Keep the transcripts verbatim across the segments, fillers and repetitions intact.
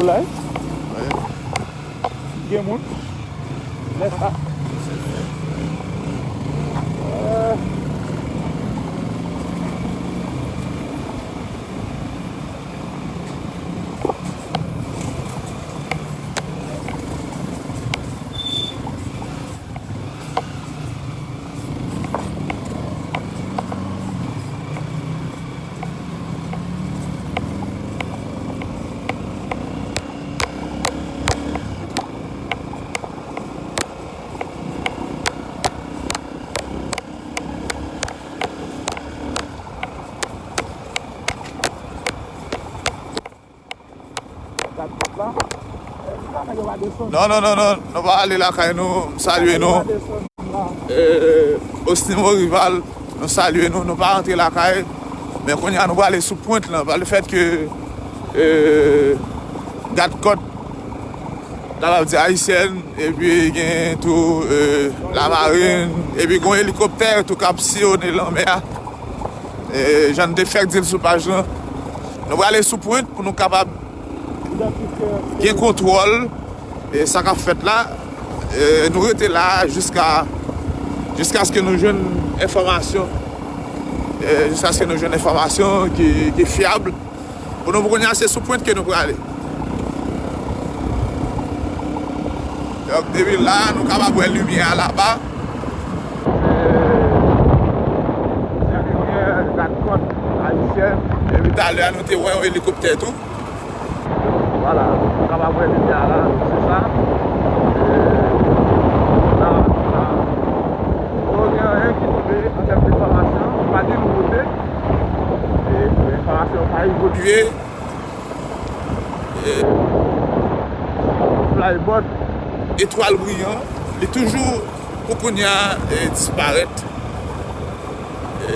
Wi. Gen moun. Lè sa. Gad kòt la. Eh, la, nèg yo pa desann. Non, non, non, non. Nou pa ale lakay nou. M salye nou. Nèg yo pa desann la. Eh, Osnimo Rival, nou salye nou. Nou pa rantre lakay. Men kounye a, nou prale sou pwent lan. Pa le fèt ke, eh, gad kòt, kapab di ayisyèn, epi gen tou, eh, lamarin, epi gen yon elikoptè tou k ap siyonnen lanmè a. E, jan n te fèk di l sou paj lan, nou prale sou pwent pou nou kapab gen kontwòl, e, sa k ap fèt la. E, nou rete la jiska, jiskaske nou jwenn enfòmasyon, e, jiskaske nou jwenn enfòmasyon ki, ki fyab. Pou nou, pou kounye a, se sou pwent ke nou prale. Donk, depi la, nou kapab wè limyè a laba. Se, se limyè gad kòt ayisyèn. Epi talè a, nou te wè yon elikoptè tou. Vwala, nou kapab wè limyè a la, se sa. E, la, la. Bon, gen anyen ki tonbe an tèm de enfòmasyon, pa gen nouvote. E, enfòmasyon pa evolye. E, Flybot, etwal briyan, li toujou, pou kounye a, e, disparèt. E,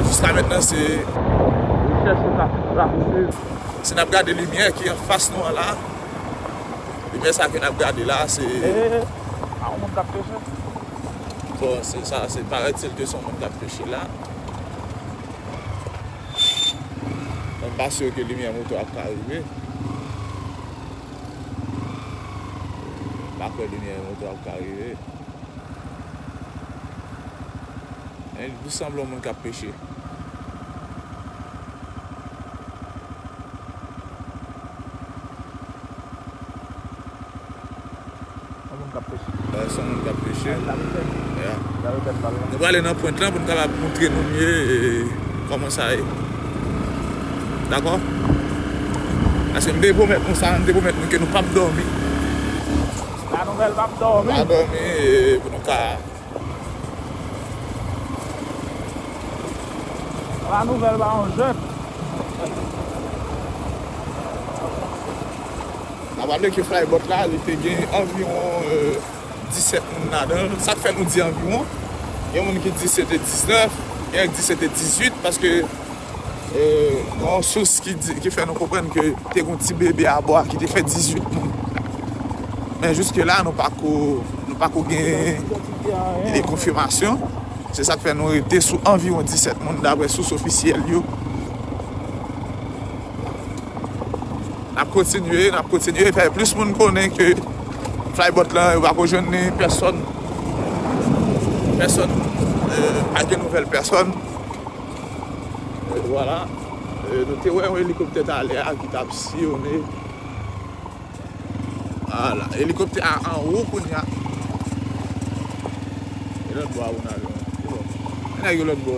jiska mentnan, se rechèch yo k ap, k ap swiv. Si n ap gade limyè ki anfas nou an la, limyè sa ke n ap gade la, se... E, e, e. A, yon moun k ap peche? Bon, se sa, se parèt se ke se yon moun k ap peche la. Mwen pa si ke limyè moto ap ka rive. M pa kwè limyè moto ap ka rive. Men li sanble yon moun k ap peche. Yon moun k ap peche. Wè, se yon moun k ap peche. L ap fè. Ya. L ap fè pa l la. Nou prale nan pwent lan pou n kapab montre nou mye, e, kòman sa ye. Dakò? Paske m te pwomèt nou sa, m te pwomèt nou ke nou p ap dòmi. La nouvèl p ap dòmi. Pa dòmi, e, pou nou ka La nouvèl pa yon jwèt. N ap raple ke Flybot la, li te gen anviwon, euh, disèt moun ladan l. Sa k fè nou di anviwon? Gen moun ki di se te diznèf, gen ki di se te dizuit, paske, euh, gen yon sous ki di, ki fè nou konprann ke te gen yon ti bebe abò a ki te fè dizuit moun. Men jiske la, nou pako, nou pako gen, e, konfimasyon. Se sa k fè nou rete sou anviwon disèt moun, daprè sous ofisyèl yo. N ap kontinye, n ap kontinye fè plis moun konnen ke Flybot lan, yo pako jwenn ni pèsòn. Pèsòn, euh, pa gen nouvèl pèsòn. E vwala. E nou te wè yon elikoptè talè a ki t ap siyonnen. Vwala. Elikoptè a anwo kounye a. E lòt bò a pou n ale. E nèg yo lòt bò.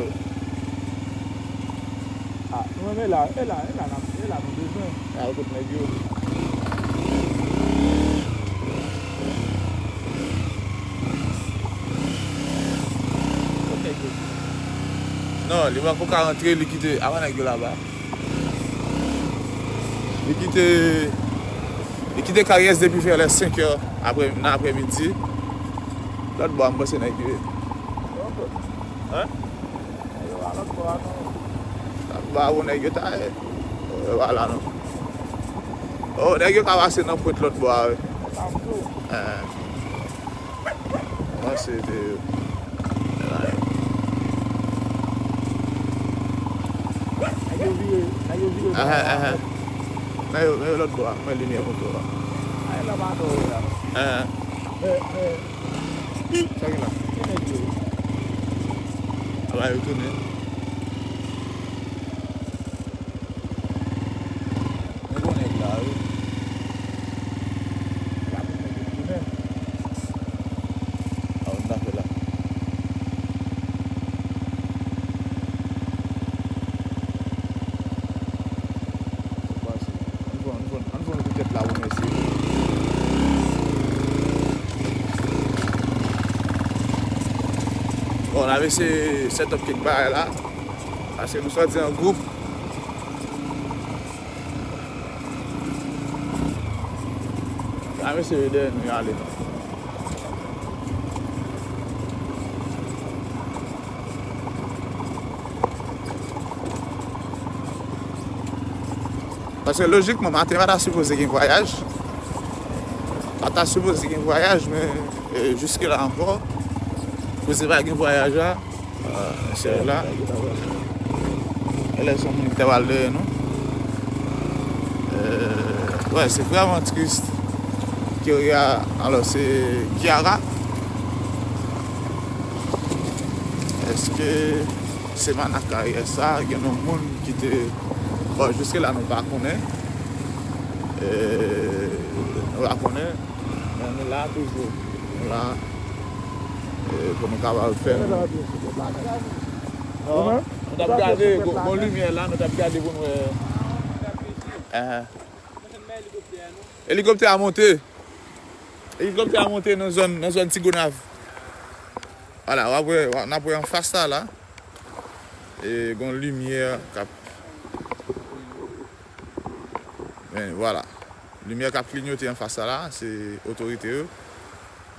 A, nou menm e la, e la, e la, n ap, e la nou bezwen. Al kot nèg yo. Kot nèg yo? Non, li pako ka rantre, li kite, avan nèg yo laba. Li kite, li kite Karyès depi vè lè senk è aprè, nan aprèmidi. Lòt bò a, m panse nèg yo ye. Hein? Nèg yo pa lòt bò a non. Lòt bò a, bon, nèg yo ta ye. Yo pa la non. Oh, nèg yo ka pase nan pwent lòt bò a, wi. Sa m di w. Eh. Mwen se te... Nèg yo vire, nèg yo vire bò a. Men yo, men yo lòt bò a, mwen limyè moto a. Ay, la pa dò la. Eh. Men, men, sa gen la? Ki nèg yo? Aba yo tounen. Men bon nèg la, wi. La pou nèg yo tounen. A, yon afè la. Bon, n ap eseye set up kèk bagay la. Paske nou sòti an gwoup. Sa mesye yo dèyè nou y ale. Paske lojikman, maten pa ta sipoze gen vwayaj. Pa ta sipoze gen vwayaj, men, e, jiske la ankò, koze pa gen vwayaj la. Ah, se la. E lè se yon moun ki ta pral dèyè nou. Euh, ouais, c'est vraiment triste. Kiria, alors c'est Kiara. Est-ce que se Manaka, yes, sa, gen yon moun ki te, bon, jiske la nou pa konnen. Euh, nou pa konnen. Men nou la toujou. Nou la, eh, pou nou kapab fè. Non, nou t ap gade, bon, bon limyè la, nou t ap gade pou n wè. Eh. Elikoptè a monte. Elikoptè a monte nan zòn, nan zòn Ti Gonav. Vwala, w ap wè, w ap, n ap wè anfas sa la. E gon limyè k ap Men, vwala. Limyè k ap klinyote anfas sa la, se otorite yo.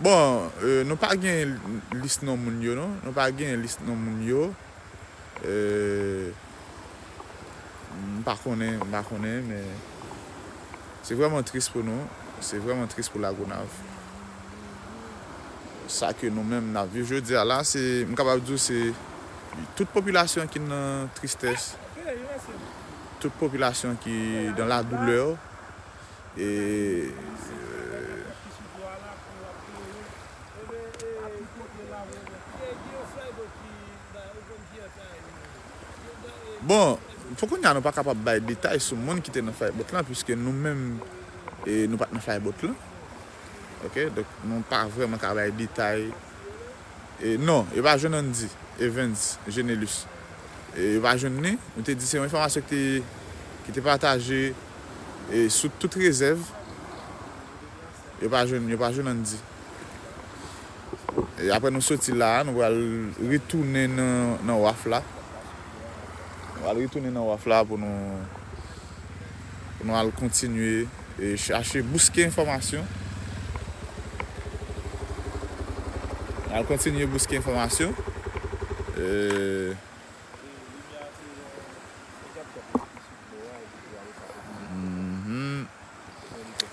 Bon, euh, nou pa gen lis non moun yo, non. Nou pa gen lis non moun yo. Euh, m pa konnen, m pa konnen, men se vrèman tris pou nou. Se vrèman tris pou Lagonav. Sa ke nou menm n ap viv jodi a la, se, m kapab di w, se tout popilasyon ki nan tristès, tout popilasyon ki dans la douleur, e, euh, bon, pou kounye a, nou pa kapab bay detay sou moun ki te nan flybot lan, piske nou menm, e, nou pa t nan flybot lan. Ok, donk nou pa vrèman ka bay detay. E non, yo pa jwenn Andy Evans Genelus. E yo pa jwenn li. Nou te di se yon enfòmasyon ki te, ki te pataje, e sou tout rezèv. Yo pa jwenn, yo pa jwenn Andy. E apre nou soti la, nou pral retounen nan, nan waf la. Nou pral retounen nan waf la pou nou, pou nou al kontinye e chache, bouske enfòmasyon. Al kontinye bouske enfòmasyon. E, mhm.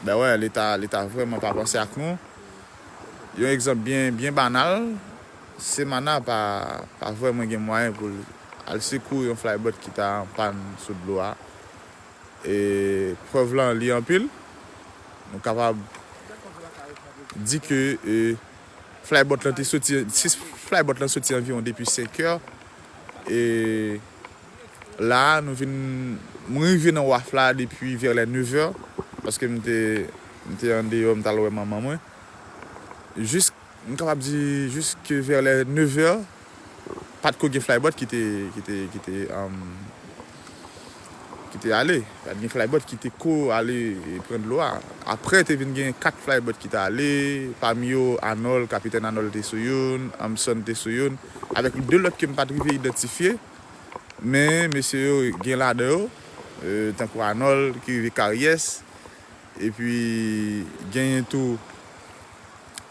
Ben wè, Leta, Leta vrèman pa panse ak nou. Yon egzanp byen, byen banal, Semana pa, pa vrèman gen mwayen pou l al sekou yon flybot ki ta an pàn sou dlo a. E prèv lan, li anpil. Nou kapab di ke, e, flybot lan te soti, si flybot lan soti anviwon depi senk è, e la a, nou vin, mwen rive nan waf la depi vè lè nevè, paske m te, m te andeyò, m t al wè manman mwen. Jis, m kapab di, jiske vè lè nevè, pa t ko gen flybot ki te, ki te, ki te, um, ki te ale. Pa t gen flybot ki te ko ale, e, pran dlo a. Apre, te vin gen kat flybot ki te ale, pami yo, Arnold, Kapitèn Arnold te sou youn, Amson te sou youn, avèk de lòt ke m pa t rive idantifye. Men, mesye yo gen ladan yo, e, tankou Arnold ki rive Karyès, epi genyen tou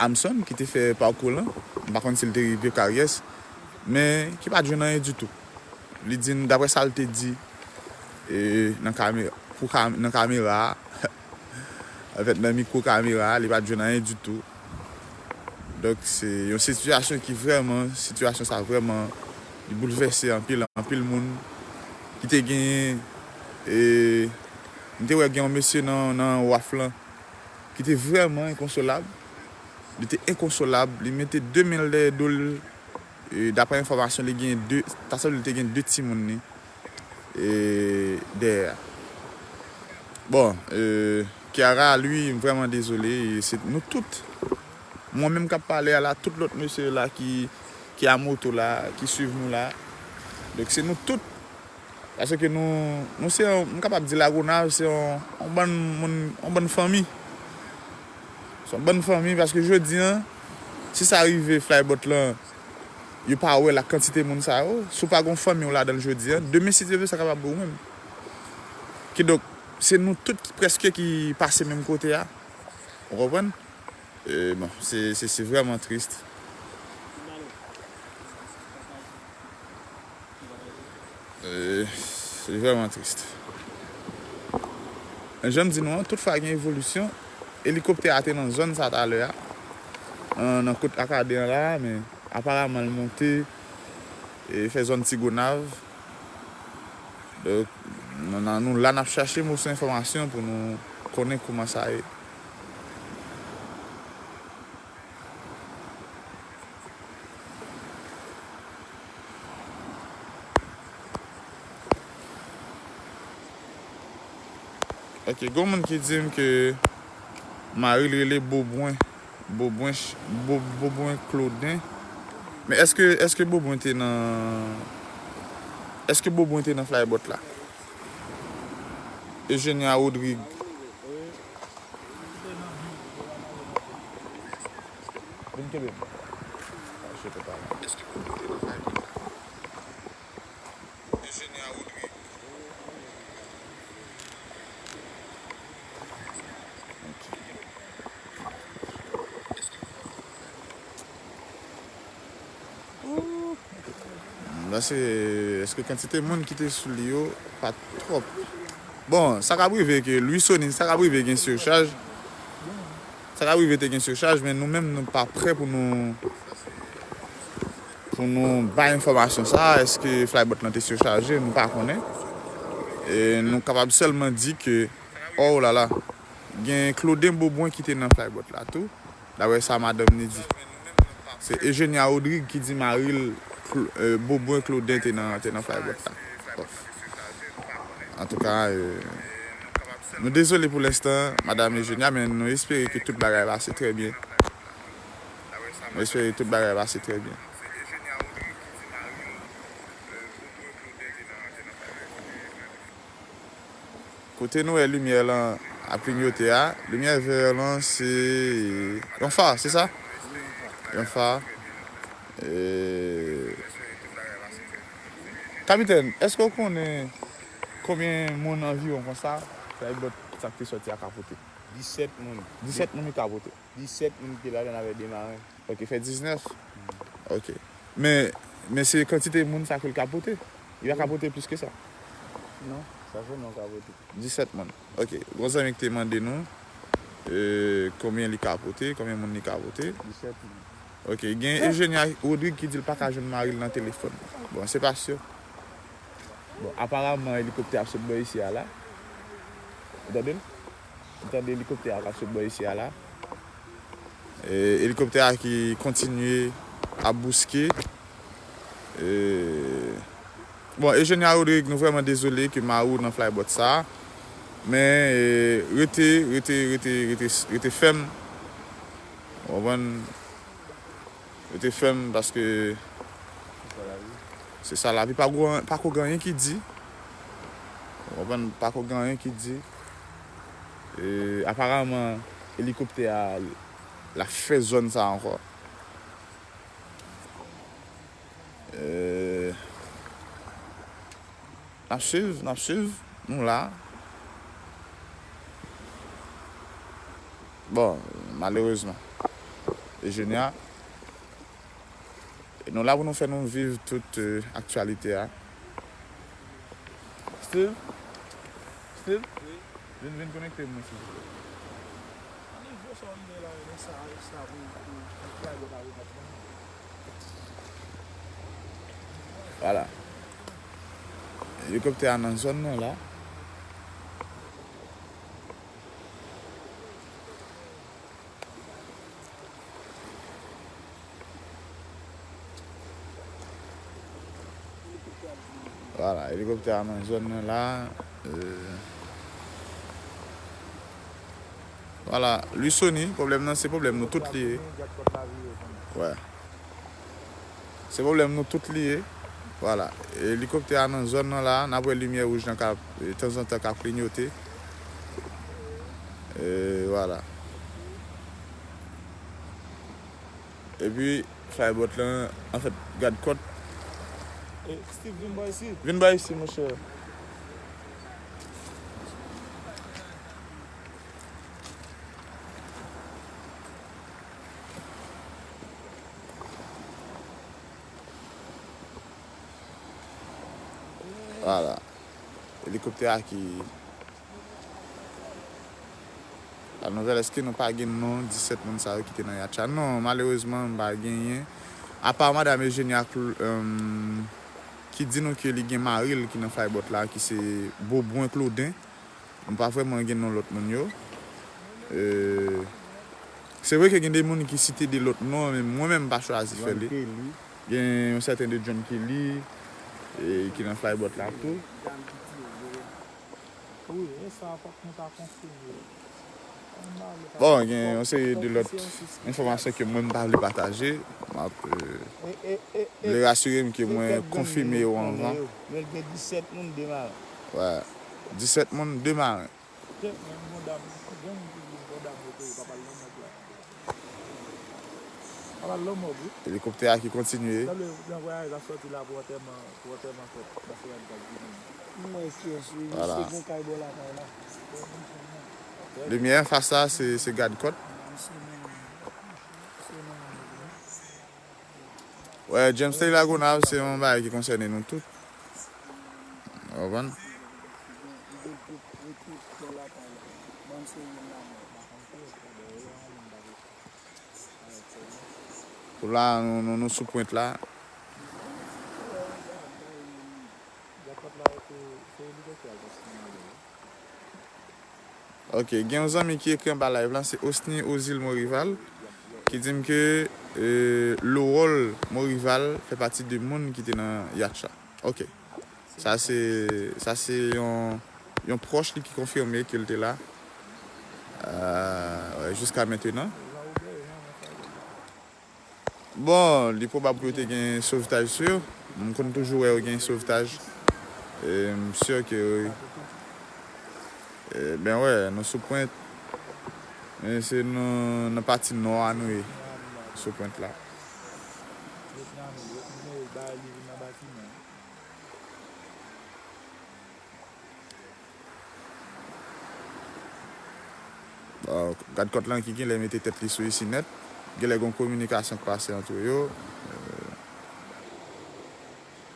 Amson ki te fè pakou lan, m pa konn si l te rive Karyès, men ki pa t jwenn anyen ditou. Li di n, daprè sa l te di, e, nan kame-, pou ka-, nan kamera a, anfèt, nan mikwo kamera a, li pa t jwenn anyen ditou. Donk, se yon sitiyasyon ki vrèman, sitiyasyon sa vrèman, li boulvèse anpil, anpil moun ki te genyen, e, M te wè gen yon mesye nan, nan waf lan ki te vrèman enkonsolab. Li te enkonsolab. Li mete de men l dèyè do l. E, daprè enfòmasyon, li gen de, ta sanble li te gen de timoun li, e, dèyè a. Bon, e, Kiara, li, m vrèman dezole. E se nou tout. Mwen menm k ap pale a la, tout lòt mesye la ki, ki a moto la, ki swiv nou la. Donk, se nou tout. Paske nou, nou se yon, m kapab di Lagonav, se yon, yon bann moun, yon bann fanmi. Se yon bann fanmi, paske jodi a, si sa rive Flybot lan, yo pa wè la kantite moun sa yo, si w pa gen yon fanmi w ladan l jodi a, demen, si Dye vle, sa kapab ou menm. Kidonk, se nou tout ki prèske ki pase menm kote a. Ou konprann? E, bon, se, se, se vrèman tris. E, se vrèman tris. Men jan m di nou an, tout fwa gen evolisyon, elikoptè a te nan zòn sa talè a, nan, nan kot Akaden an la, men aparaman l monte, e fè zòn Ti Gonav. Donk, nou, nou, nou la n ap chache moso enfòmasyon pou nou konnen kouman sa ye. Ok, gon moun ki di m ke mari l rele Bobwen, Bobwen, Bo-, Bobwen Claudin. Men èske, èske Bobwen te nan, èske Bobwen te nan Flybot la? Eugenia Rodrigue. Vin kenbe m. Mache papa. Eugenia Rodrigue. Ok. M panse, èske kantite moun ki te sou li yo pa t twòp? Bon, sa ka rive ke Louis Sony, sa ka rive gen sichaj. Sa ka rive te gen sichaj, men nou menm, nou pa prè pou nou, pou nou bay enfòmasyon sa a. Èske Flybot lan te sichaje? Nou pa konnen. E nou kapab sèlman di ke, oh la la, gen Claudin Bobwen ki te nan Flybot la tou. Daprè sa madanm li di. Se Eugenia Rodrigue ki di mari l, Cl-, e, Bobwen Claudin te nan, te nan Flybot la. Bon. Antouka, e, nou dezole pou lenstan, madanm Eugenia, men nou espere ke tout bagay pase trè byen. Nou espere tout bagay pase trè byen. Kote nou wè limyè lan ap klinyote a, limyè vè lan se yon fa, se sa? Yon fa. E, Kapitèn, èske w konnen konbyen moun anviwon konsa, sa e bòt sa k te sòti a kapote? Disèt moun. Disèt moun li kapote. Disèt moun ki te ladan l avèk de maren. Ok, fè diznèf? Ok. Men, men se kantite moun sa ke l kapote. Li pa kapote plis ke sa. Non, sa sèlman l kapote. Disèt moun. Ok. Gon zanmi ki te mande nou, e, konbyen li kapote, konbyen moun li kapote. Disèt moun. Ok. Gen Eugenia Rodrigue ki di l pa ka jwenn mari l nan telefòn. Bon, se pa si. Bon, aparaman, elikoptè ap sot bò isi a la. Ou tande l? Ou tande elikoptè a k ap sot bò isi a la. E, elikoptè a ki kontinye ap bouske. E, bon, Eugenia Rodrigue, nou vrèman dezole ke mari w nan flybot sa a. Men, e, rete, rete, rete, rete, rete fèm. Ou konprann? Rete fèm paske se sa lavi. Pa ko, pa ko gen anyen ki di. Ou konprann? Pa ko gen anyen ki di. E, aparaman, elikoptè a, l ap fè zòn sa ankò. E, n ap swiv, n ap swiv. Nou la. Bon, malerezman. Eugenia, nou la pou nou fè nou viv tout, e, aktyalite a. Steve? Steve? Wi. Vin, vin konekte pou mwen, silvouplè. Nivo sa w rive la, men sa, sa pou, pou, pou flybot la remèt mwen. Vwala. Elikoptè a nan zòn nan la. Vwala, elikoptè a nan zòn nan la. Euh, vwala, Louisony, pwoblèm nan se pwoblèm nou tout li ye. Wè. Se pwoblèm nou tout li ye. Vwala. Elikoptè a nan zòn nan la, n ap wè limyè wouj lan k ap, e, tanzantan k ap klinyote. E, vwala. Epi, flybot lan, anfèt, gadkòt. E, Steve, vin bò isit. Vin bò isit, monchè. Vwala. Elikoptè a ki La nouvèl, èske nou pa gen non disèt moun sa yo ki te nan yatch la? Non, malerezman, m pa genyen. Apa Madam Eugenia Cl-, euh, ki di nou ke li gen mari l ki nan flybot la, ki se Beaubrun Claudin. M pa vrèman gen non lòt moun yo. Euh, se vre ke gen de moun ki site de lòt non, men mwen menm m pa chwazi fè li. John Kelly. Gen yon sèten de John Kelly, e, ki nan flybot la tou. Wi, e sa, fòk nou ta konfime. Bon, gen yon seri de lòt enfòmasyon ke mwen m pa vle pataje. M ap, euh, vle rasire m ke mwen konfime yo anvan. Men gen disèt moun, de maren. Wè. Disèt moun, de maren. Gen, gen yon dam, gen yon dam yo touye papa l nan mòg la. Papa l nan mòg, wi. Elikoptè a ki kontinye. Nan le, nan vwayaj la sòti la pou antèman, pou antèman fèt, paske y ap gad vini. M wè kyès, wi. Vwala. Misye gen kay bò lakay la. Limyè anfas la, se, se gadkòt. Misye mennen, misye mennen nèg yo. Wè, James Taylor Lagonav, se yon bagay ki konsène nou tout. Ou konprann? Pou la, nou, nou, nou sou pwent la. Ok, gen yon zanmi ki ekri anba live lan, se Osni Ozil Morival, ki di m ke, euh, Lowol Morival fè pati de moun ki te nan yatch la. Ok. Sa se, sa se yon, yon pwòch li ki konfime ke l te la. Euh, wè, jiska mentenan. Bon, li pwobab pou yo te gen sovtaj sou yo. M konn toujou wè yo gen sovtaj. E m si ke, e, ben wè, nou sou pwent. Men se nan, nan pati nò a nou ye. Sou pwent la. Bon, gadkòt lan ki genlè mete tèt li sou isi nèt. Genlè gon kominikasyon k pase ant yo. Euh,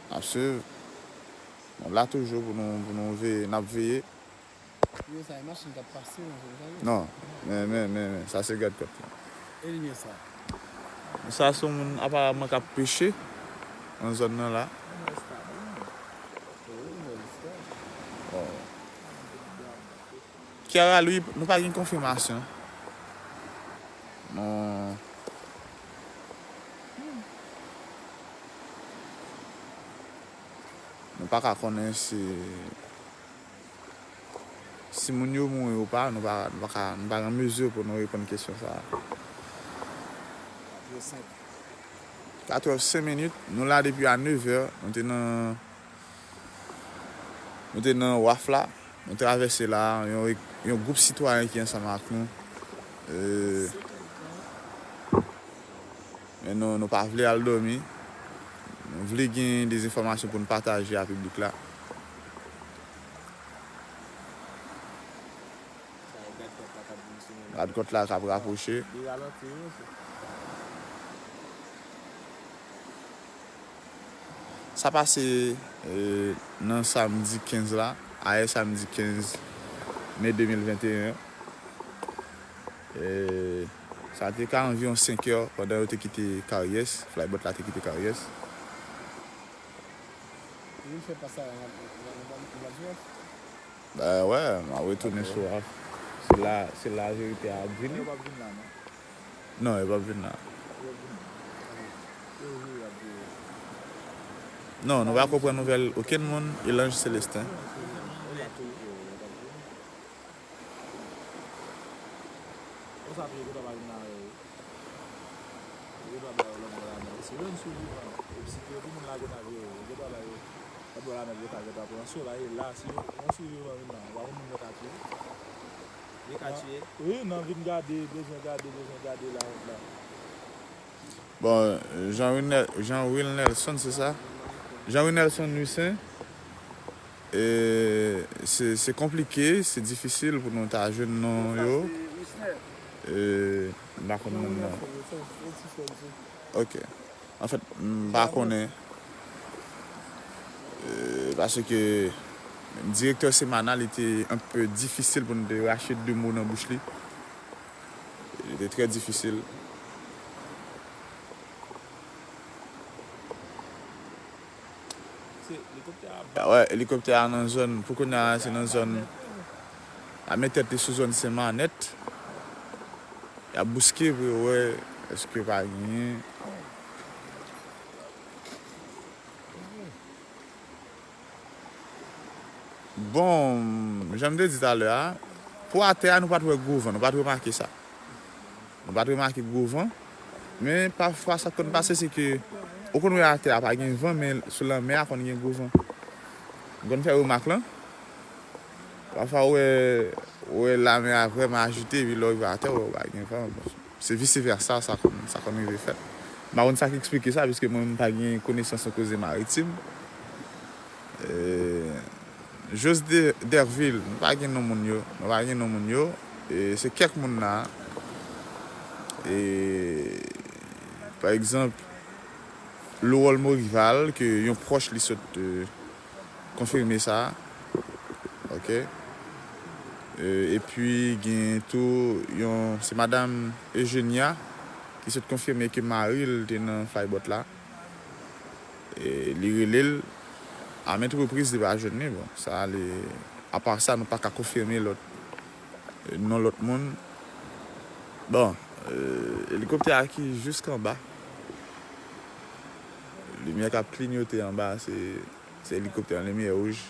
n ap swiv. Nou la toujou pou nou, pou nou veye, n ap veye. Yo, sa e machin k ap pase, non, se sa yo? Non, men, men, men, men, sa se gadkòt lan. E limyè sa? Sa se yon moun aparaman k ap peche nan zòn nan la. Bon. Kiara Louis, nou pa gen konfimasyon. Nou, nou pa ka konnen si, si moun yo mouri ou pa, nou pa, nou pa ka, nou pa an mezi pou nou reponn kesyon sa a. Katrè senk minit, nou la depi a nevè, nou te nan, nou te nan waf la, nou travèse la, yon, yon gwoup sitwayen ki ansanm ak nou. Euh, men nou, nou pa vle al dòmi. Nou vle gen de enfòmasyon pou n pataje a piblik la. Gadkòt la k ap rapwoche. Sa pase, e, nan samdi kenz la, ayè samdi kenz me de mil venteyen. E, sa te ka anviwon senk è pandan yo te kite Karyès, flybot la te kite Karyès. Li fè pasaj nan, nan, nan, nan Lagwèf. Ben wè, m ap retounen sou waf. Se la, se la verite a ap vini. Yo p ap vin la, non? Non, yo p ap vin la. Yo vin. Yo vin, y ap vin. Non, nou pa ko pran nouvèl okenn moun, Elange Célestin. Wi, nan vin gade, bezwen gade, bezwen gade la, la. Bon, Jean Wilnel-, Jean Wilnelson, se sa? Jean Wilnelson Louissaint. E, se, se konplike, se difisil pou nou ta jwenn non yo. E, m pa konn moun nan. Ok. Anfèt, m pa konnen. E, paske direktè Semana, li te un peu difisil pou nou te rache de mo nan bouch li. Li te trè difisil. Wè, elikoptè a nan zòn, pou kounye a, se nan zòn, ap met tèt li sou zòn Sen Manèt. Y ap bouske pou yo wè èske pa genyen. Bon, jan m te di talè a, pou atè a, nou pa t wè gwo van, nou pa t remake sa. Nou pa t remake gwo van. Men pafwa, sa k konn pase, se ke ou konn wè atè a pa gen van, men sou lanmè a konn gen gwo van. M konn fè remak lan. Pafwa, ou wè, ou wè lamè a vrèman ajite, epi lè w rive atè, ou wè pa gen van. Bon, se vice versa, sa konn, sa konn rive fèt. M pa konn sa k eksplike sa, piske mwen, m pa gen konesans nan koze maritim. E, Jos de, Derville, nou pa gen non moun yo. Nou pa gen non moun yo. E, se kèk moun la. E, pa egzanp, Lowol Morival, ke yon pwòch li sot, e, konfime sa. Ok. E, epi, gen tou yon, se madanm Eugenia ki sot konfime ke mari l te nan fay bòt la. E, li rele l a maintes reprises, li pa jwenn li. Bon, sa, li, apa sa, nou pa ka konfime lòt, non lòt moun. Bon, e, elikoptè a ki jis anba. Limyè k ap klinyote anba, se, se elikoptè an limyè wouj.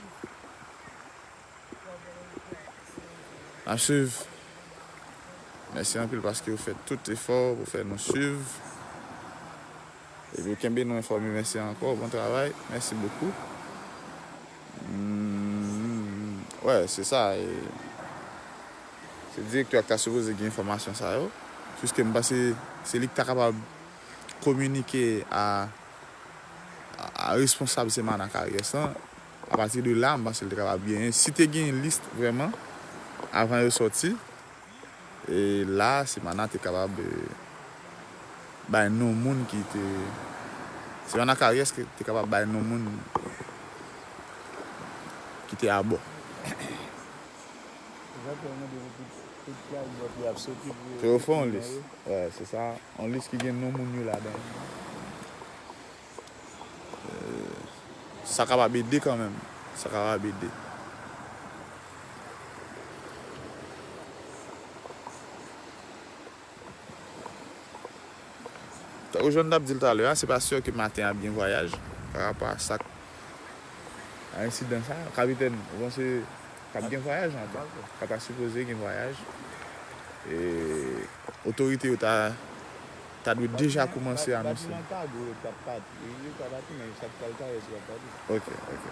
N ap swiv. Mèsi anpil paske w fè tout efò pou fè nou swiv. Epi w kenbe nou enfòme. Mèsi ankò. Bon travay. Mèsi bokou. Hmm, wè, se sa. E se direktè a ki ta sipoze gen enfòmasyon sa yo. Piske m panse se li ki ta kapab kominike a, a, a responsab Semana Caries lan. Apati de la, m panse l te kapab genyen. Si te gen lis vrèman, avan yo sòti, e la, Semana te kapab, e, bay non moun ki te, Semana Caries te kapab bay non moun ki te abò. Pou yo fè yon lis. Wè, se sa. Yon lis ki gen non moun yo ladan. E, sa kapab ede kanmenm. Sa kapab ede. Tankou jan n t ap di l talè a, se pa si ke maten an ap gen vwayaj pa rapò a sa k, a ensidan sa. Kapitèn, ou panse k ap gen vwayaj antò? Ka ta sipoze gen vwayaj. E otorite yo ta, ta dwe deja koumanse anonse. Ok, ok.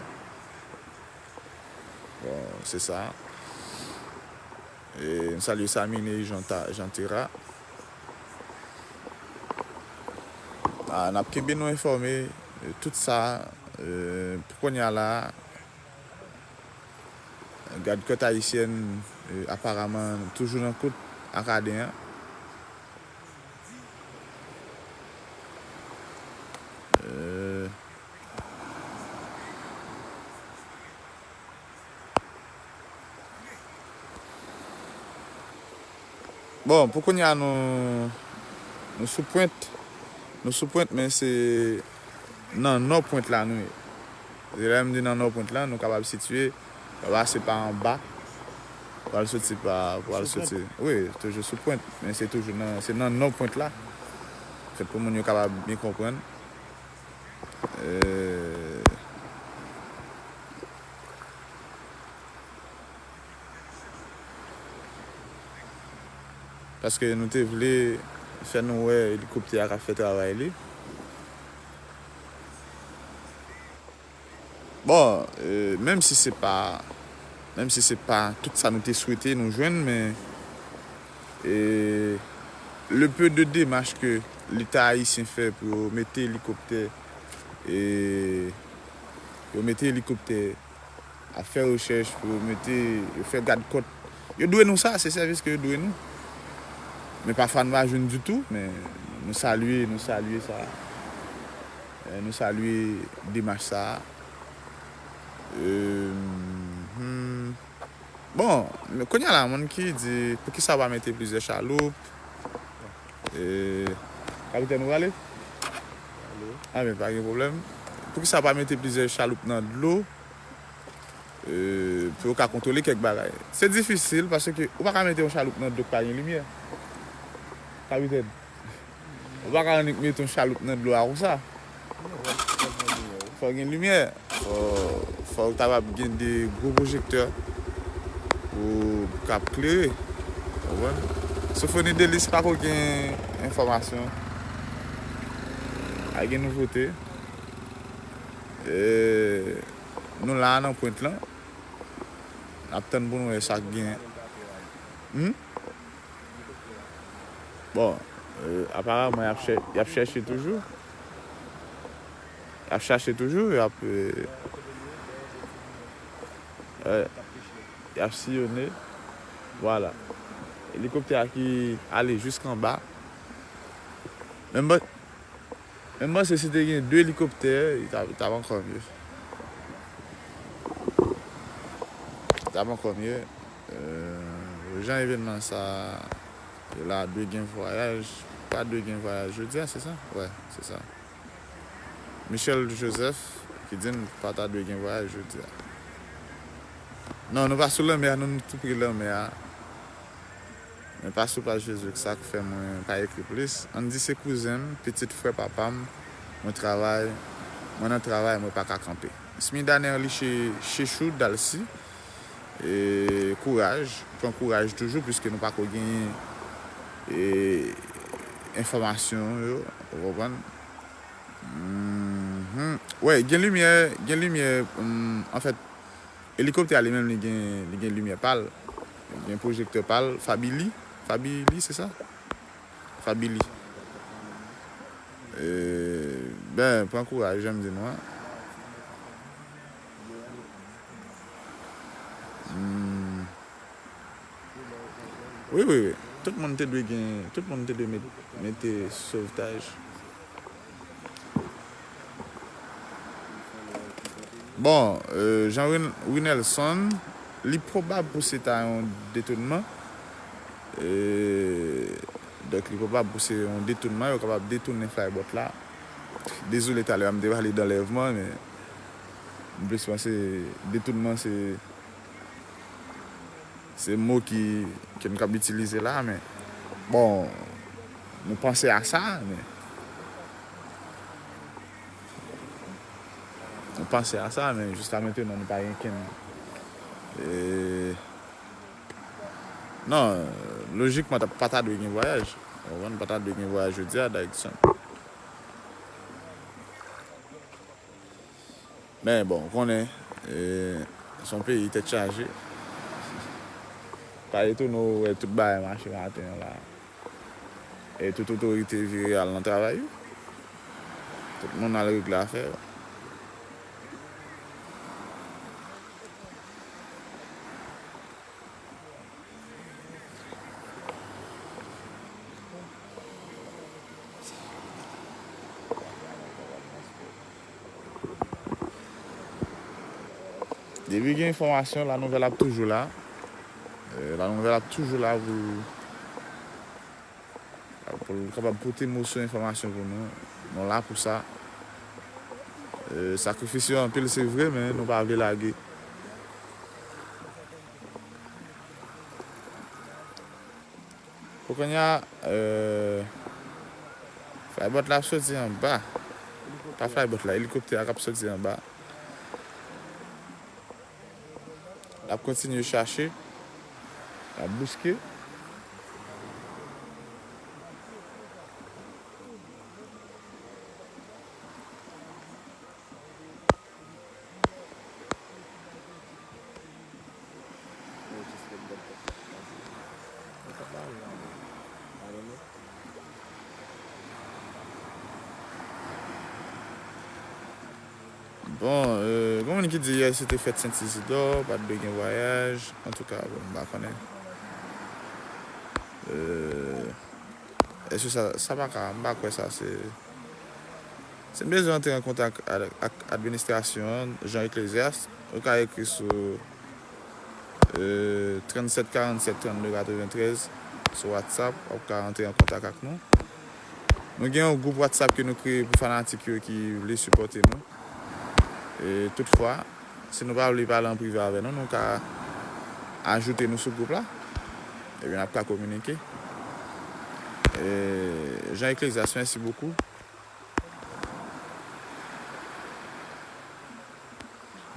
Bon, se sa. E, m salye Samine Jean Ta-, Jean Terra. A, n ap kenbe nou enfòme, e, tout sa, e, pou kounye a la, gad kòt ayisyèn, e, aparaman toujou nan kout Akaden an. E, Bon, pou kounye a, nou, nou sou pwent. Nou sou pwent, men se nan nò pwent la nou ye. Se lè m di nan nò pwent la, nou kapab sitiye, nou pase pa anba, pou al soti pa, pou al soti. Wi, toujou sou pwent, men se toujou nan, se nan nò pwent la. Fèt pou moun yo kapab byen konprann. E, Paske nou te vle fè nou wè elikoptè a k ap fè travay li. Bon, e, menm si se pa, menm si se pa tout sa nou te swete nou jwenn, men, e, le peu de démarches que Leta ayisyen fè pou yo mete elikoptè, e, pou yo mete elikoptè ap fè rechèch, pou yo mete, yo fè gad kòt. Yo dwe nou sa, se sèvis ke yo dwe nou. Men pafwa nou pa jwenn ditou, men nou salye, nou salye sa. E, nou salye demach sa. E, hmm. Bon, men kounye a la, moun ki di, poukisa w pa mete plizyè chaloup? E, kapitèn, ou prale? A, men pa gen pwoblèm. Poukisa w pa mete plizyè chaloup nan dlo? E, pou yo ka kontwole kèk bagay. Se difisil paske ou pa ka mete yon chaloup nan dlo k pa gen limyè. Kapitèn, ou pa ka annik mete yon chaloup nan dlo a konsa. Fò gen limyè. Fò, fò w kapab gen de gwo pwojektè pou k ap klere. Ou konprann? Sofoni Delis pako gen enfòmasyon. Pa gen nouvote. E, Nou la nan pwent lan. N ap tann pou nou wè sa k gen. Hmm? Bon, e, aparaman, y ap chè-, y ap chèche toujou. Y ap chache toujou, y ap, e, e, y ap siyone. Vwala. Elikoptè a ki ale jiskanba. Men m pa, Men m panse si te gen de elikoptè, li t ap, li t ap ankò mye. Li t ap ankò mye. Euh, jan evènman sa ye la, dwe gen vwayaj. Pa dwe gen vwayaj jodi a, se sa? Wè, se sa. Michel Joseph ki di n pa ta dwe gen vwayaj jodi a. Non, nou pa sou lanmè a, non, nou tou pre lanmè a. Men pa sou plas Jezi, sa k fè mwen pa ekri plis. Ann di se kouzen m, pitit frè papa m, mwen travay, mwen nan travay, mwen pa ka kanpe. Smida Nerly Che-, Chechou Dalcy, e, kouraj, pran kouraj toujou, piske nou pako genyen, e, enfòmasyon yo, ou konprann? Mhm. Wè, gen limyè, gen limyè, hmm, anfèt, elikoptè a li menm, li gen, li gen limyè pa l, li gen pwojektè pa l, Fabili, Fabili, se sa? Fabili. E, ben, pran kouraj, jan m di nou an. Hmm. Wi, wi, wi. Tout moun te dwe gen, tout moun te dwe met-, mete sovtaj. Bon, euh, Jean Rin-, Rinelson, li pwobab pou se ta yon detounman. Euh, donk, li pwobab pou se yon detounman, yo kapab detounen flybot la. Dezole, talè a m te pale d anlèvman, men m plis panse detounman se Se mo ki, ke n k ap itilize la, men, bon, nou panse a sa, men, nou panse a sa, men jiska mentenan, nou pa gen kenn, e, non, lojikman, ta, pa ta dwe gen vwayaj. Ou konprann? Pa ta dwe gen vwayaj jodi a, Davidson. Men bon, ou konnen, e, se yon peyi tèt chaje. Pa etone w wè tout bagay mache maten an la. E tout otorite vire al nan travay yo. Tout moun al regle afè yo. Depi gen enfòmasyon, la nouvèl ap toujou la. E, la nouvèl ap toujou la pou, pou l kapab pote moso enfòmasyon pou nou. Nou la pou sa. E, sakrifis yo anpil, se vre, men nou pa vle lage. Pou kounye a, euh, flybot la ap soti anba. Pa flybot la, elikoptè a k ap soti anba. L ap kontinye chache. L ap bouske. Bon, euh, gen moun ki di yè se te fèt Sent Izidò, pa t dwe gen vwayaj. Antouka, bon, m pa konnen. Euh, èske sa, sa pa ka, m pa kwè sa se, si n bezwen antre an kontak ak, ak administrasyon an, Jean Ecclesias, ou ka ekri sou, euh, trannsèt karannsèt trannde katreventrèz sou WhatsApp, w ap ka antre an kontak ak nou. Nou gen yon gwoup WhatsApp ke nou kreye pou fanatik yo ki vle sipòte nou. E toutfwa, si nou pa vle pale an prive avè nou, nou ka ajoute nou sou gwoup la. Epi n ap ka kominike. E, Jean Ecclesias, mèsi bokou.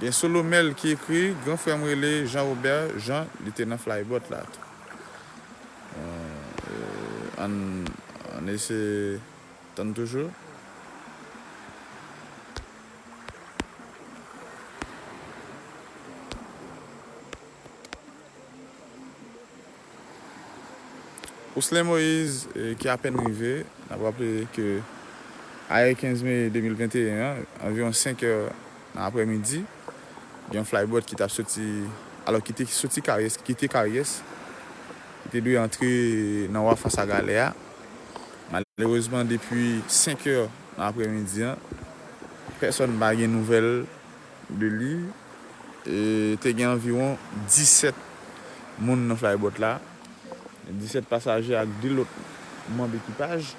Gen Solomèl ki ekri, gran frè m rele Jean Robert Jean, li te nan Flybot la tou. Euh, ann, ann eseye tann toujou. Ouslen Moïse, eh, ki apèn rive, n ap raple ke ayè kenz me de mil venteyen an, anviwon senk è nan aprèmidi, gen yon Flybot ki t ap soti, alò ki te soti Karyès, ki kite Karyès, ki te dwe antre nan Waf Anse à Galets a. Malerezman, depi senk è nan aprèmidi an, pèsonn pa gen nouvèl de li. E te gen anviwon disèt moun nan Flybot la, disèt pasaje ak de lòt manm ekipaj.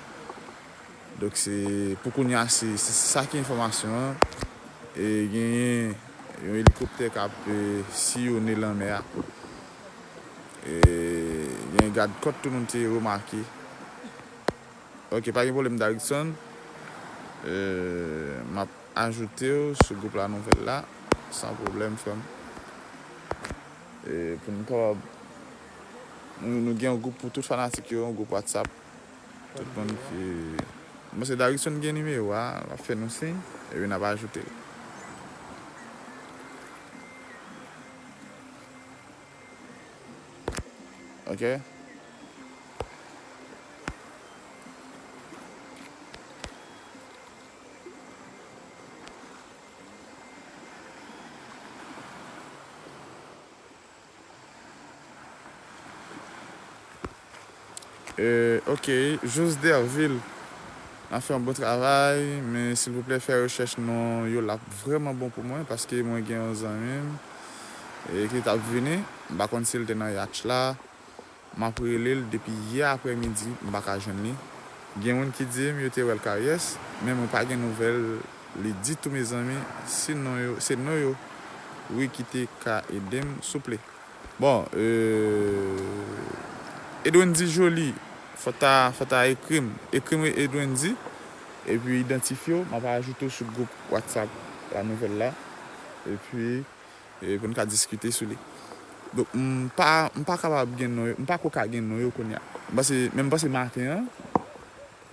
Donk, se, pou kounye a, se, se sa ki enfòmasyon an. E genyen yon elikoptè k ap, e, siyonnen lanmè a. E genyen gad kòt tou nou te remake. Ok, pa gen pwoblèm, Davidson. E, m ap ajoute w sou gwoup La Nouvelle la, san pwoblèm, frè m. E, pou nou kapab, nou, nou gen yon gwoup pou tout fanatik yo, yon gwoup WhatsApp. Tout moun ki, m panse Davidson gen nimewo a, l ap fè nou siy, epi n ap ajoute l. Ok? Euh, ok, Jos Derville, n ap fè yon bon travay, men silvouplè fè rechèch non yo, l ap vrèman bon pou mwen, paske mwen gen yon zanmi m, e, ki t ap vini, m pa konn si l te nan yatch la, m ap rele l depi yè aprèmidi, m pa ka jwenn li. Gen moun ki di m yo te wè l Karyès, men mwen pa gen nouvèl li ditou, mezanmi. Si non yo, se non yo, wi, ki te ka ede m, souple. Bon, euh, Edwendy Joly, fò ta, fò ta ekri m, ekri m Edwendy, epi idantifye w, m ap ajoute w sou gwoup WhatsApp La Nouvelle la. Epi, e pou n ka diskite sou li. Donk, m pa, m pa kapab gen non yo, m pa ko ka gen non yo kounye a. M panse, men m panse maten an,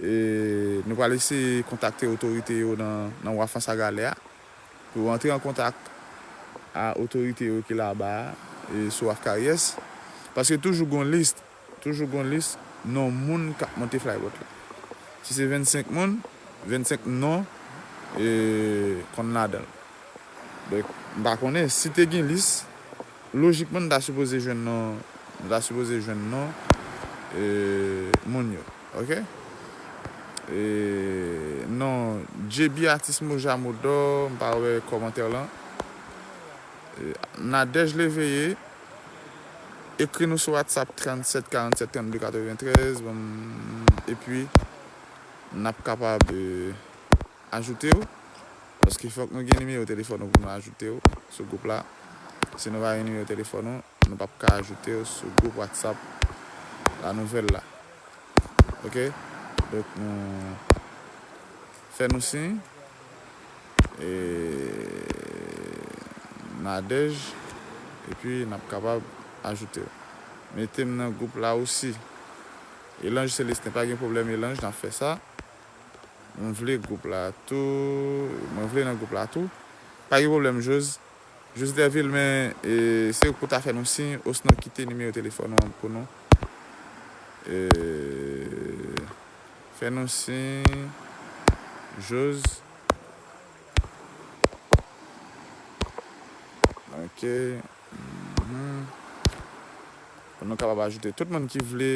e, nou pral eseye kontakte otorite yo nan, nan Waf Anse à Galets a, pou antre an kontak a otorite yo ki laba a, e, sou Waf Karyès. Paske toujou gon lis, toujou gon lis non moun k ap monte Flybot la. Si se vennsenk moun, vennsenk non, e, konn ladan l. Donk, m pa konnen si te gen lis, lojikman, n ta sipoze jwenn non, nou ta sipoze jwenn non, e, moun yo, ok? E, non, J B Atis Moja Modò, m pa wè kòmantè w lan. E, Nadège Léveillé, ekri nou sou WhatsApp trannsèt karannsèt trannde katreventrèz, bon, epi n ap kapab, e, ajoute w, paske fòk nou gen nimewo telefòn ou pou nou ajoute w sou gwoup la. Si nou pa gen nimewo telefòn ou, nou p ap ka ajoute w sou gwoup WhatsApp La Nouvelle la. Ok? Donk, nou fè nou siy, e, Nadège, epi n ap kapab ajoute w. Mete m nan gwoup la osi. Elange Célestin, pa gen pwoblèm, Elange, n ap fè sa. Mwen vle gwoup la tou. Mwen vle nan gwoup la tou. Pa gen pwoblèm, Jose. Josderville, men e, se pou ta fè nou siy, osnon kite nimewo telefòn ou an pou nou. E, fè nou siy, Jos. Ok. Mhm. Pou nou kapab ajoute tout moun ki vle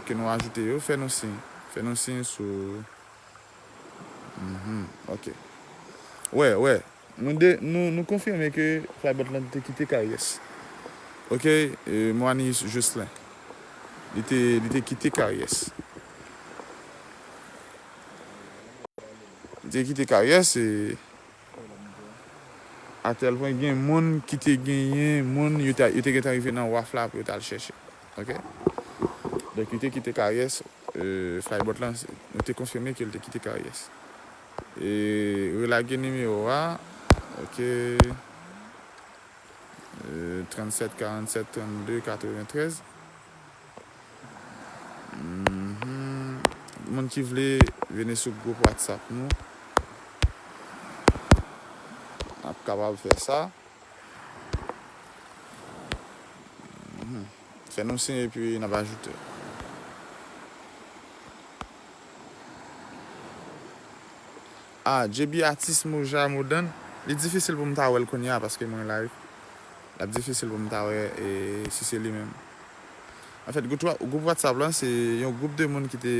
ke nou ajoute yo, fè nou siy. Fè nou siy sou Mhm, ok. Wè, wè. Nou, de, nou, nou konfime ke Flybot lan te kite Karyès. Ok, e, Moani Jocelyn. Li te, li te kite Karyès. Li te kite Karyès e a tèl pwen gen moun ki te genyen, moun yo te, yo te gentan rive nan waf la pou yo t al chèche. Ok? Donk, li te kite Karyès, e, Flybot lan, nou te konfime ke l te kite Karyès. E relage nimewo a, ok, e, trannsèt karannsèt trannde katreventrèz. Mhm. Moun ki vle vini sou gwoup WhatsApp nou, n ap kapab fè sa. Mhm. Fè nou siy epi n ap ajoute. Ah, J B Atis Moja Modan. Li difisil pou m ta wè l kounye a paske mwen live. L ap difisil pou m ta wè e, si se li menm. Anfèt, gwoup, gwoup WhatsApp lan, se yon gwoup de moun ki te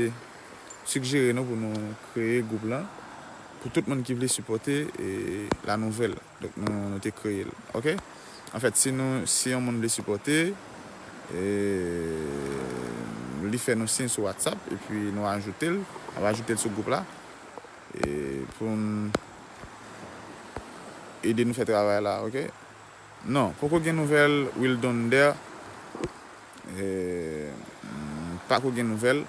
sigjere nou pou nou kreye gwoup lan. Pou tout moun ki vle sipòte e, la nouvèl. Donk, nou, nou te kreye l. Ok? Anfèt, si nou, si yon moun vle sipòte, e, li fè nou siy sou WhatsApp, epi nou ajoute l, n ap ajoute l sou gwoup la, e, pou n ede nou fè travay la, ok? Non, poko gen nouvèl Wildonder, e, pako gen nouvèl.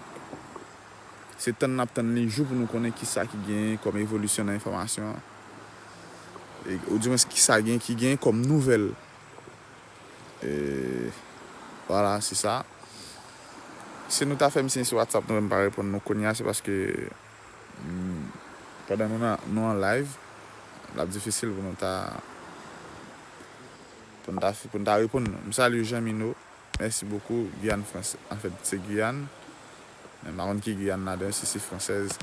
Se tann n ap tann li jou pou nou konnen kisa ki genyen kòm evolisyon nan enfòmasyon an. E, oudimwens kisa gen ki genyen kòm nouvèl. E, vwala, se sa. Si nou ta fè m siy sou WhatsApp, nou wè m pa reponn nou kounye a, se paske, mm, pandan nou nan, nou an live, l ap difisil pou nou ta, pou nou ta, pou nou ta reponn nou. M salye Jean Mino. Merci beaucoup, Guyane française. Anfèt, se Giyàn. Men m pa konn ki Giyàn ladan, si se fransèz.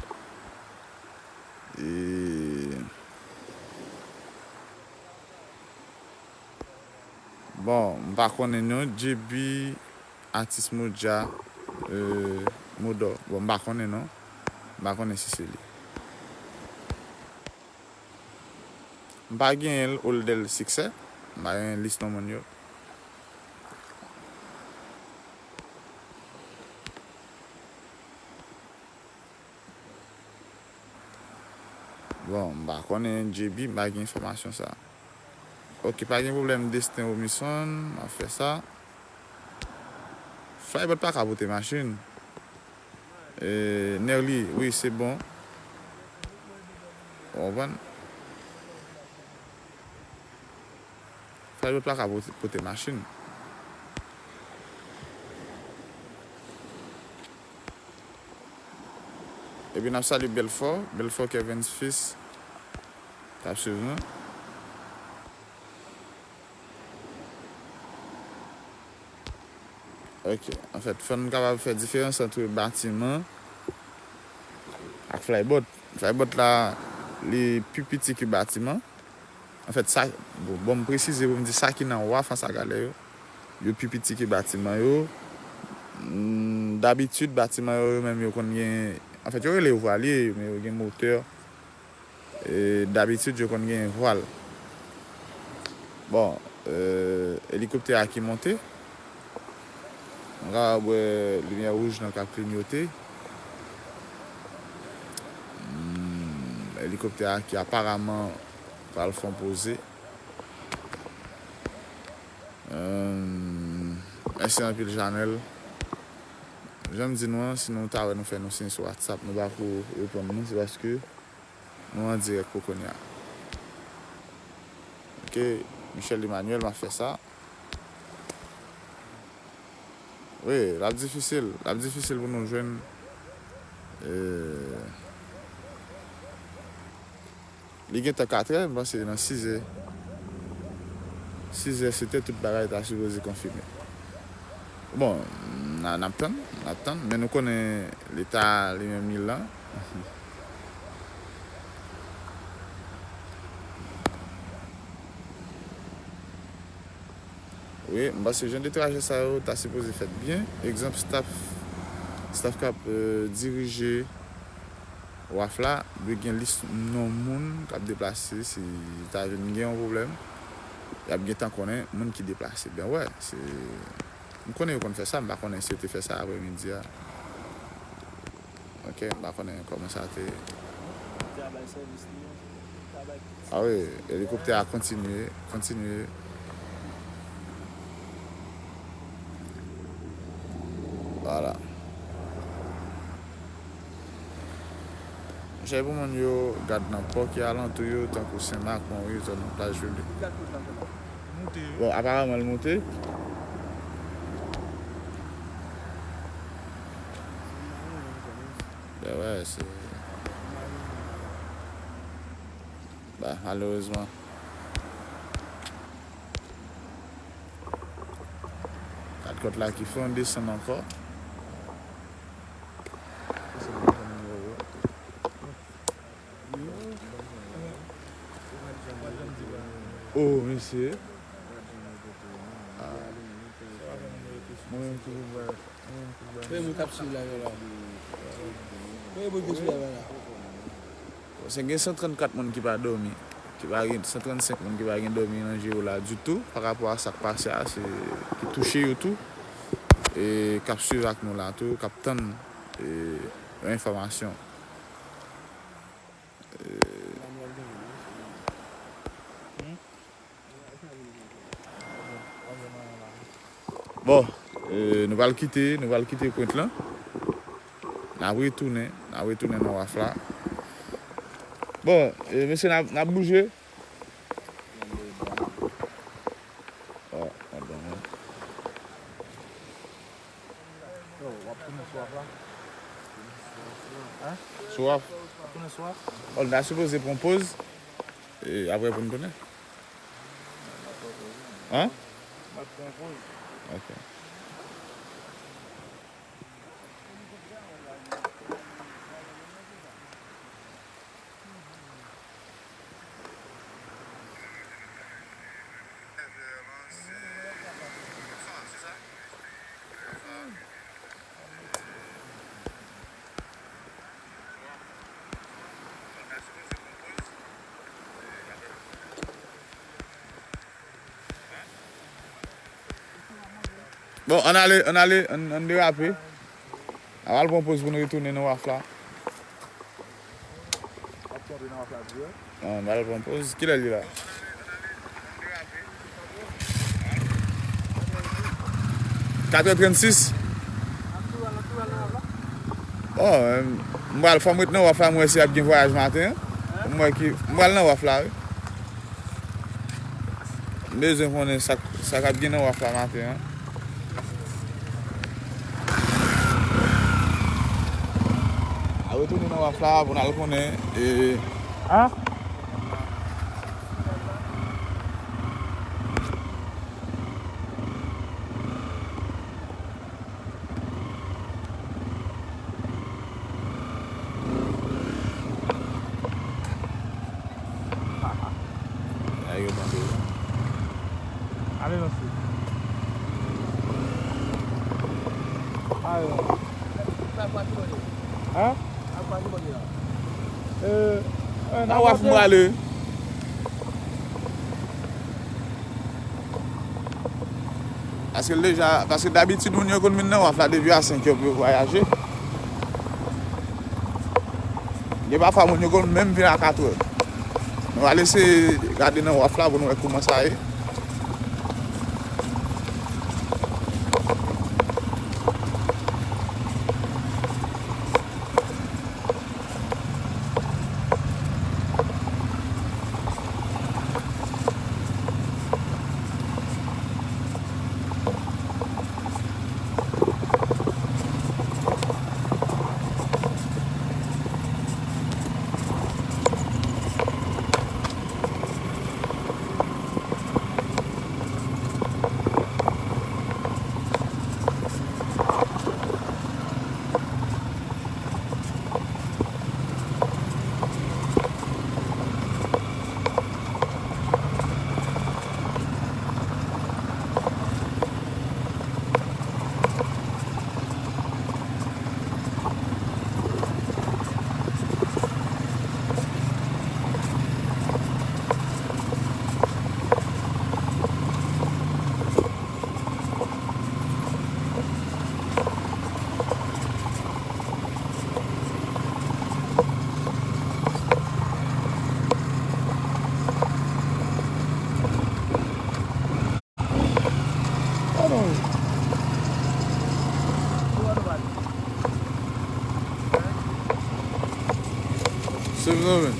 E, bon, m pa konnen non, J B, Atis Modja, e, Modò. Bon, m pa konnen non. M pa konnen si se li. M pa genyen l, Oldel Siksè. M pa genyen lis non moun yo. Bon, m pa konnen J B, m pa gen enfòmasyon sa. Ok, pa gen pwoblèm, Destin Robinson, m ap fè sa. Flybot pa ka pote machin. E, Nerly, wi, se bon. Ou konprann? Flybot pa ka pote, pote machin. Epi n ap salye Belfò, Belfò Kevens Fils k ap swiv nou. Ok, anfèt, fò n kapab fè diferans ant batiman ak Flybot. Flybot la, li pi piti ke batiman. Anfèt, sa, bon, bon, m presize pou m di sa ki nan waf an sa galè yo, yo pi piti ke batiman yo. Mm, dabitid, batiman yo, yo menm, yo konn gen, anfèt, yo rele yo vwalye, men yo gen motè. E, dabitid, yo konn gen vwal. Bon, e, elikoptè a ki monte. Nou kapab wè limyè wouj nan k ap klinyote. Hmm, elikoptè a ki aparaman pral fè yon poze. Hmm, mèsi anpil, Janèl. Jan m di nou an, si nou ta wè nou fè nou siy sou WhatsApp, nou pa ko reponn nou, se paske nou an dirèk pou kounye a. Ok, Michel Emmanuel, m ap fè sa. Wi, l ap difisil. L ap difisil pou nou jwenn, e, li gentan katrè, m panse nan sizè. Sizè, setè, tout bagay ta sipoze konfime. Bon, n a, n ap tann, n ap tann, men nou konnen Leta li menm li la. Wi, m panse jan de trajè sa yo ta sipoze fèt byen. Egzanp, staff, staff k ap, euh, dirije waf la dwe gen lis non moun k ap deplase. Si ta vin gen yon pwoblèm, y ap gentan konnen moun ki deplase. Ben wè, se, m konnen yo konn fè sa, m pa konnen si yo te fè sa aprèmidi a. Ok, m pa konnen kòman sa te. Te a bay sèvis li, te a bay. Ah wi, elikoptè a kontinye, kontinye. Vwala. Chèy pou moun yo gad nan pò ki alantou yo, tankou Sen Mak, Monri, zòn plaj piblik. Bon, aparaman, l moute. Ben wè, se. Bah, malerezman. Gad kòt la ki fè yon desann ankò. Oh, mesye. Mwen menm ki pou bwè. Premye moun k ap swiv live la. Premye moun ki swiv live la. Se gen san trannkat moun ki pa dòmi, ki pa gen, san trannsenk moun ki pa gen dòmi nan je yo la ditou, pa rapò a sa k pase a, se, ki touche yo tou, e k ap swiv ak nou la tou, k ap tann, e, yon enfòmasyon. E, Bon, e, nou pral kite, nou pral kite pwent lan. N ap retounen, n ap retounen nan waf la. Bon, e, mesye, n ap, n ap bouje. Oh, pardon, hein. Yo, w ap tounen sou waf la? Sou waf? W ap tounen sou waf? Bon, n ta sipoze pran poz, e apre pou n tounen. Hein? M ap pran poz. Ok. Bon, ann ale, ann ale, ann, ann derape. N a pral pran poz pou n retounen nan waf la. W ap tonbe nan waf la dirèk? Non, n a pral pran poz. Kilè li la? Katrè trannsis. Bon, m pral, fò m ret nan waf la, m wè si ap gen vwayaj maten an. M wè ki, m pral nan waf la, wi. M bezwen konnen sa, sa k ap gen nan waf la maten an. A retounen nan waf la pou n al konnen, e, a? Ay, yo tande. Ale, lanse. Ale. Hein? Euh, euh, nan waf m prale. Paske l deja, paske dabitid moun yo konn vin nan waf la depi a senk è pou yo vwayaje. Gen pafwa moun yo konn menm vin a katrè. Nou al eseye gade nan waf la pou nou wè kouman sa ye. Se vre, men.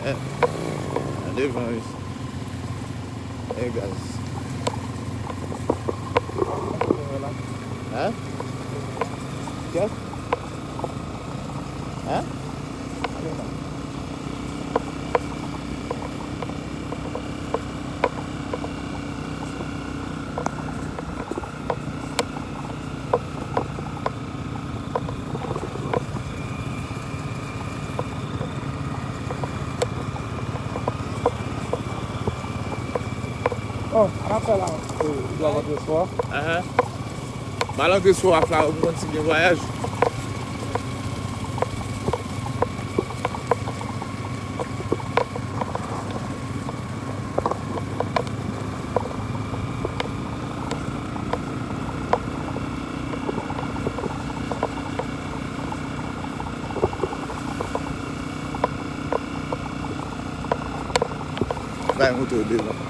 Eh, nan devan, wi. Eh, gaz. Hein? Hein? Oh, n ap fè la, eh, li dwe rantre swa. Ahan. M al rantre sou waf la, pou kontinye vwayaj. Bay moto devan.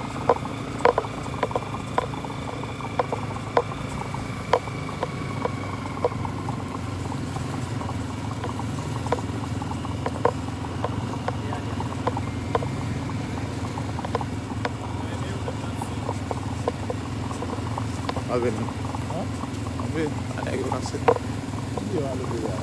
Avè nou. Hein? Avè, a nèg yo pase. Ki yo ale deja?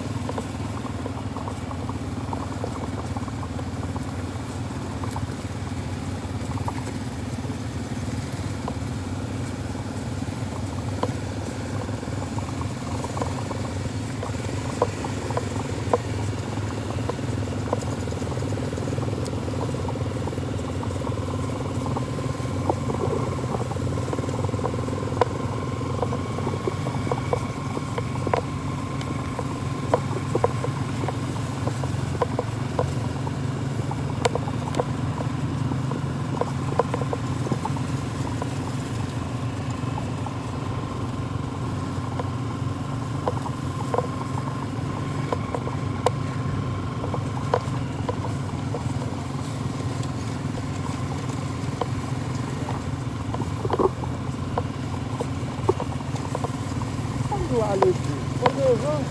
Ann ale di, o devan.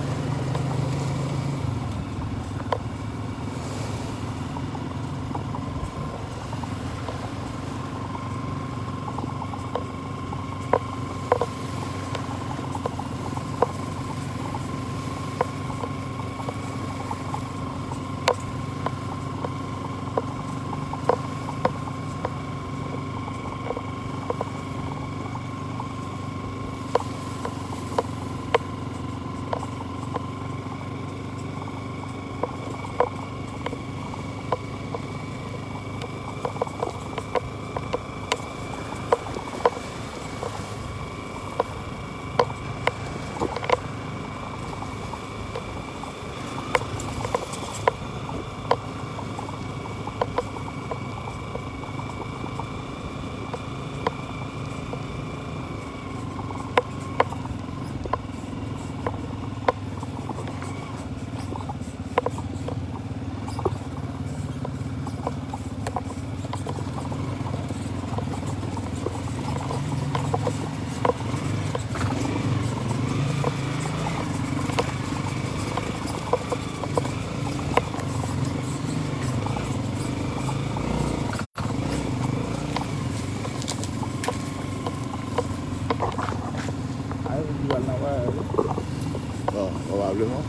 Ay, ou di w al nan vwayaj, wi. Bon, pwobableman.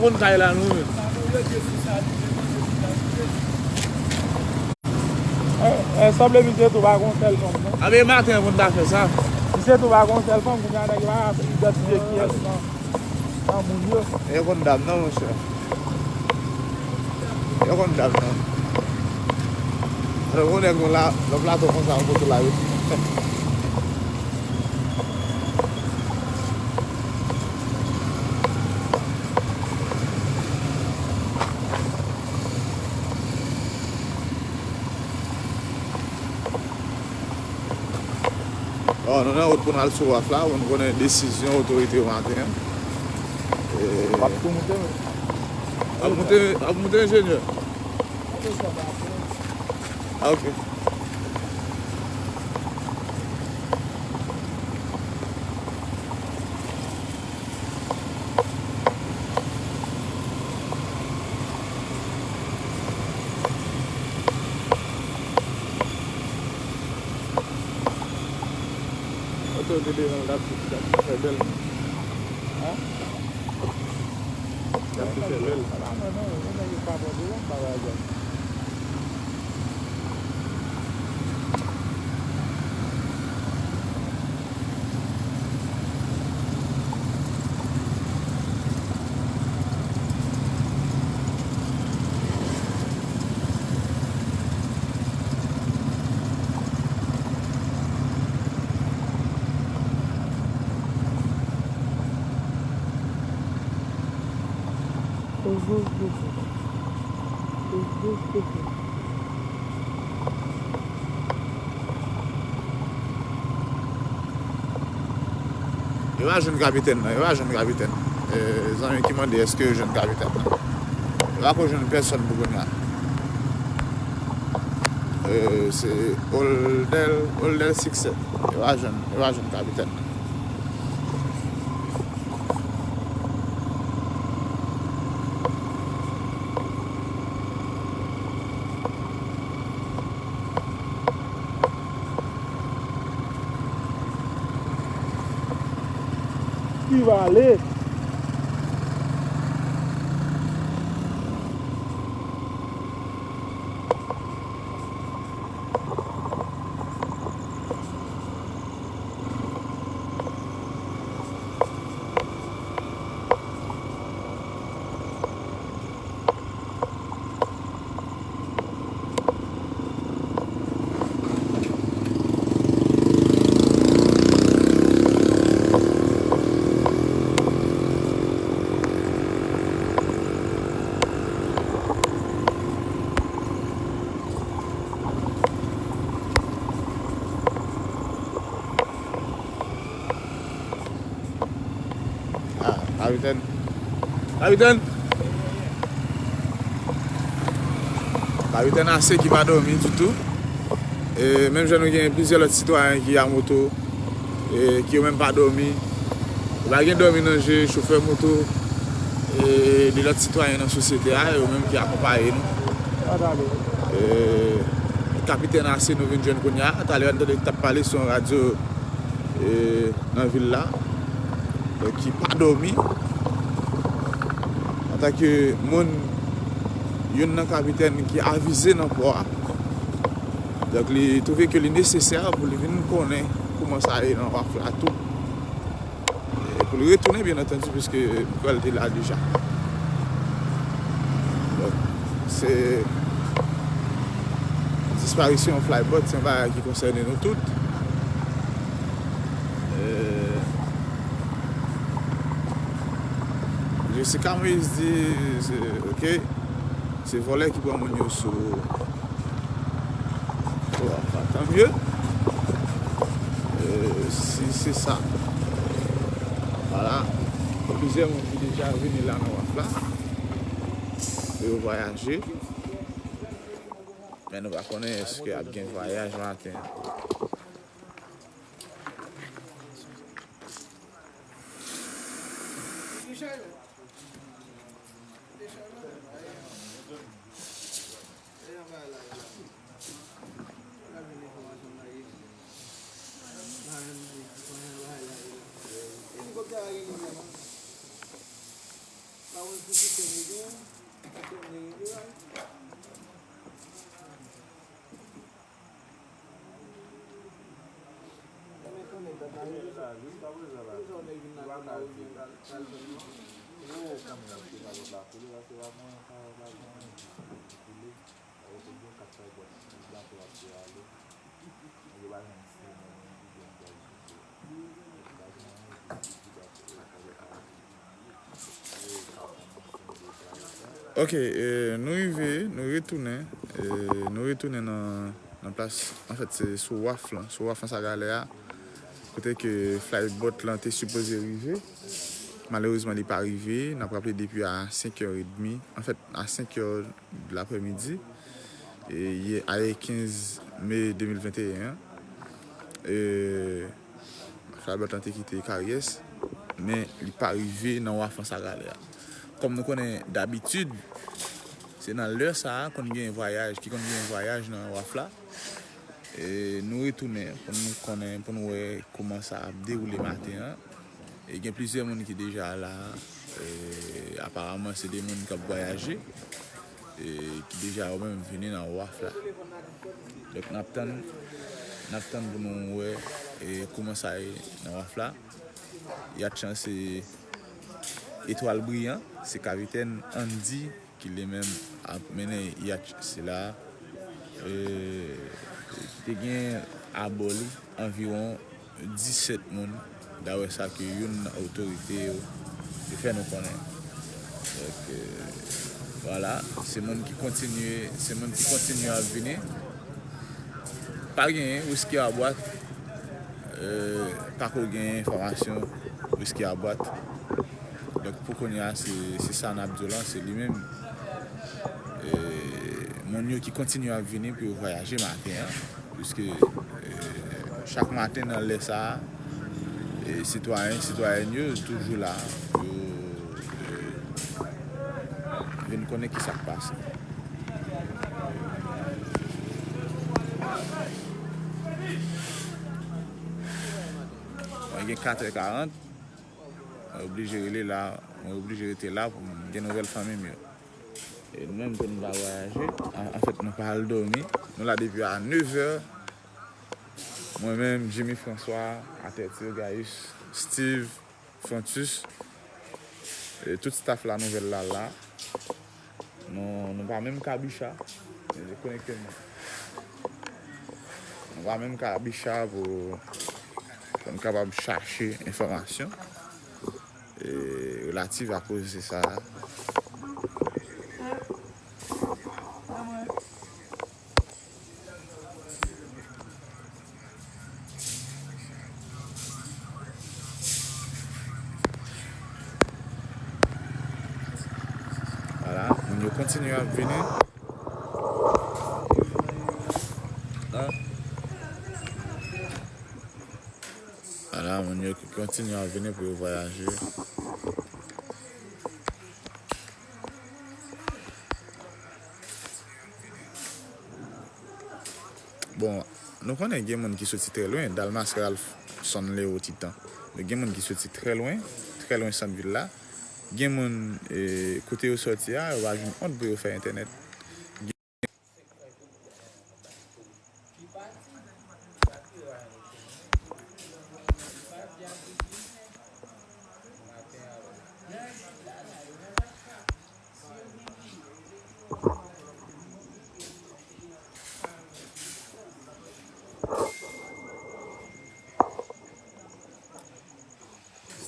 Konn kay la nou menm. Eh, eh, sanble misye tou pa gon sèl fanm, non? A, men maten pou n ta fè sa. Misye tou pa gon sèl fanm, kounye a nèg yo pa idantifye kiyès nan, nan moun yo. E konn dam nan, monchè. E konn dam nan. Alò, konnen nou la, nan plato konsa, yon kote la, yo. Bon, nou nan wout pou n al sou waf la, pou n konnen desizyon otorite yo maten an. E, w ap tou moute, wi. Ap moute, ap moute, enjenyè. Ah, ok. Otorite devan l ap, ap fè bèl. Hein? Ap fè bèl. Yo pa jwenn kapitèn nan, yo pa jwenn kapitèn. E, zanmi ki mande èske yo jwenn kapitèn nan. Yo pa ko jwenn pèsonn pou kounye a. E, se Oldel, Oldel Sikse. Yo pa jwenn, yo pa jwenn kapitèn nan. Ki va ale. Ah, kapitèn. Kapitèn! Kapitèn Ase ki pa dòmi ditou. E menm jan nou gen plizyè lòt sitwayen ki a moto, e ki yo menm pa dòmi. Yo pa gen dòmi nan je, chofè moto, e de lòt sitwayen nan sosyete a, yo menm ki akonpaye nou. E kapitèn Ase nou vin jwenn kounye a, talè a n tande li t ap pale sou yon radyo e, nan vil la, donk, ki pa dòmi. Antanke moun, youn nan kapitèn ki avize nan pò a, donk, li twouve ke li nesesè pou li vin konnen kòman sa ye nan waf la tou. E pou li retounen, byen antandi, piske m kwè l te la deja. Donk, se disparisyon Flybot, se yon bagay ki konsène nou tout. Euh, Jessica Moïse di, se, ok, se vòlè ki pran moun yo sou, sou waf la. Tant mieux. Euh, si se sa, vwala. Gen plizyè moun ki deja vini la nan waf la. Yo vwayaje. Men nou pa konnen èske ap gen vwayaj maten. Ok, e, nou rive, nou retounen, e, nou retounen nan, nan plas, anfèt, se sou waf lan, sou waf lan Sagalè a, kote ke flybot lan te sipoze rive. Malerezman, li pa rive. N ap raple depi a senk è edmi, anfèt, a senk è de laprèmidi, e, yè, ayè kenz me de mil venteyen an. E, flybot lan te kite Karyès, men li pa rive nan waf lan Sagalè a. Kòm nou konnen, dabitid, se nan lè sa a konn gen vwayaj, ki konn gen vwayaj nan waf la. E, nou retounen pou nou konnen, pou nou wè kòman sa ap dewoule maten an. E gen plizyè moun ki deja la. E, aparaman, se de moun k ap vwayaje, e, ki deja yo menm vini nan waf la. Donk, n ap tann, n ap tann pou nou wè, e, kòman sa ye nan waf la. Yatch lan se Etwal Briyan, se kapitèn Andy ki li menm ap mennen yatch sila. E, te gen abò li anviwon disèt moun, dapre sa ke youn nan otorite yo te fè nou konnen. Donk, e, vwala, se moun ki kontinye, se moun ki kontinye ap vini. Pa genyen, riske a bwat. E, pako gen enfòmasyon, riske a bwat. Donk, pou kounye a, se, se sa n ap di w lan, se li menm. E, moun yo ki kontinye ap vini pou yo vwayaje maten an, piske, e, chak maten nan lè sa a, e, sitwayen, sitwayèn yo toujou la pou yo, e, vin konnen ki sa k pase. Mwen gen kat è karant, mwen oblije rele la, mwen oblije rete la pou m gen nouvèl fanmi m yo. E nou menm tou nou pa vwayaje, an, anfèt, nou pa al dòmi. Nou la depi a nèf è. Mwen menm, Jimmy François, Atèti, Gayus, Steve, Fontus, e tout staff la nouvèl la la. Nou, nou pa menm kabicha. Men se konekte nou. Nou pa menm kabicha pou, pou n kapab chache enfòmasyon, e, relativ a koze sa a. Vwala, moun yo kontinye ap vini. An. Vwala, moun yo kontinye ap vini pou yo vwayaje. Bon, nou konnen gen moun ki soti trè lwen, Dalmas Ralph, Son Leo, Titan. Men gen moun ki soti trè lwen, trè lwen sant vil la. Gen moun, e, kote yo soti a, yo pa jwenn kont pou yo fè entènèt.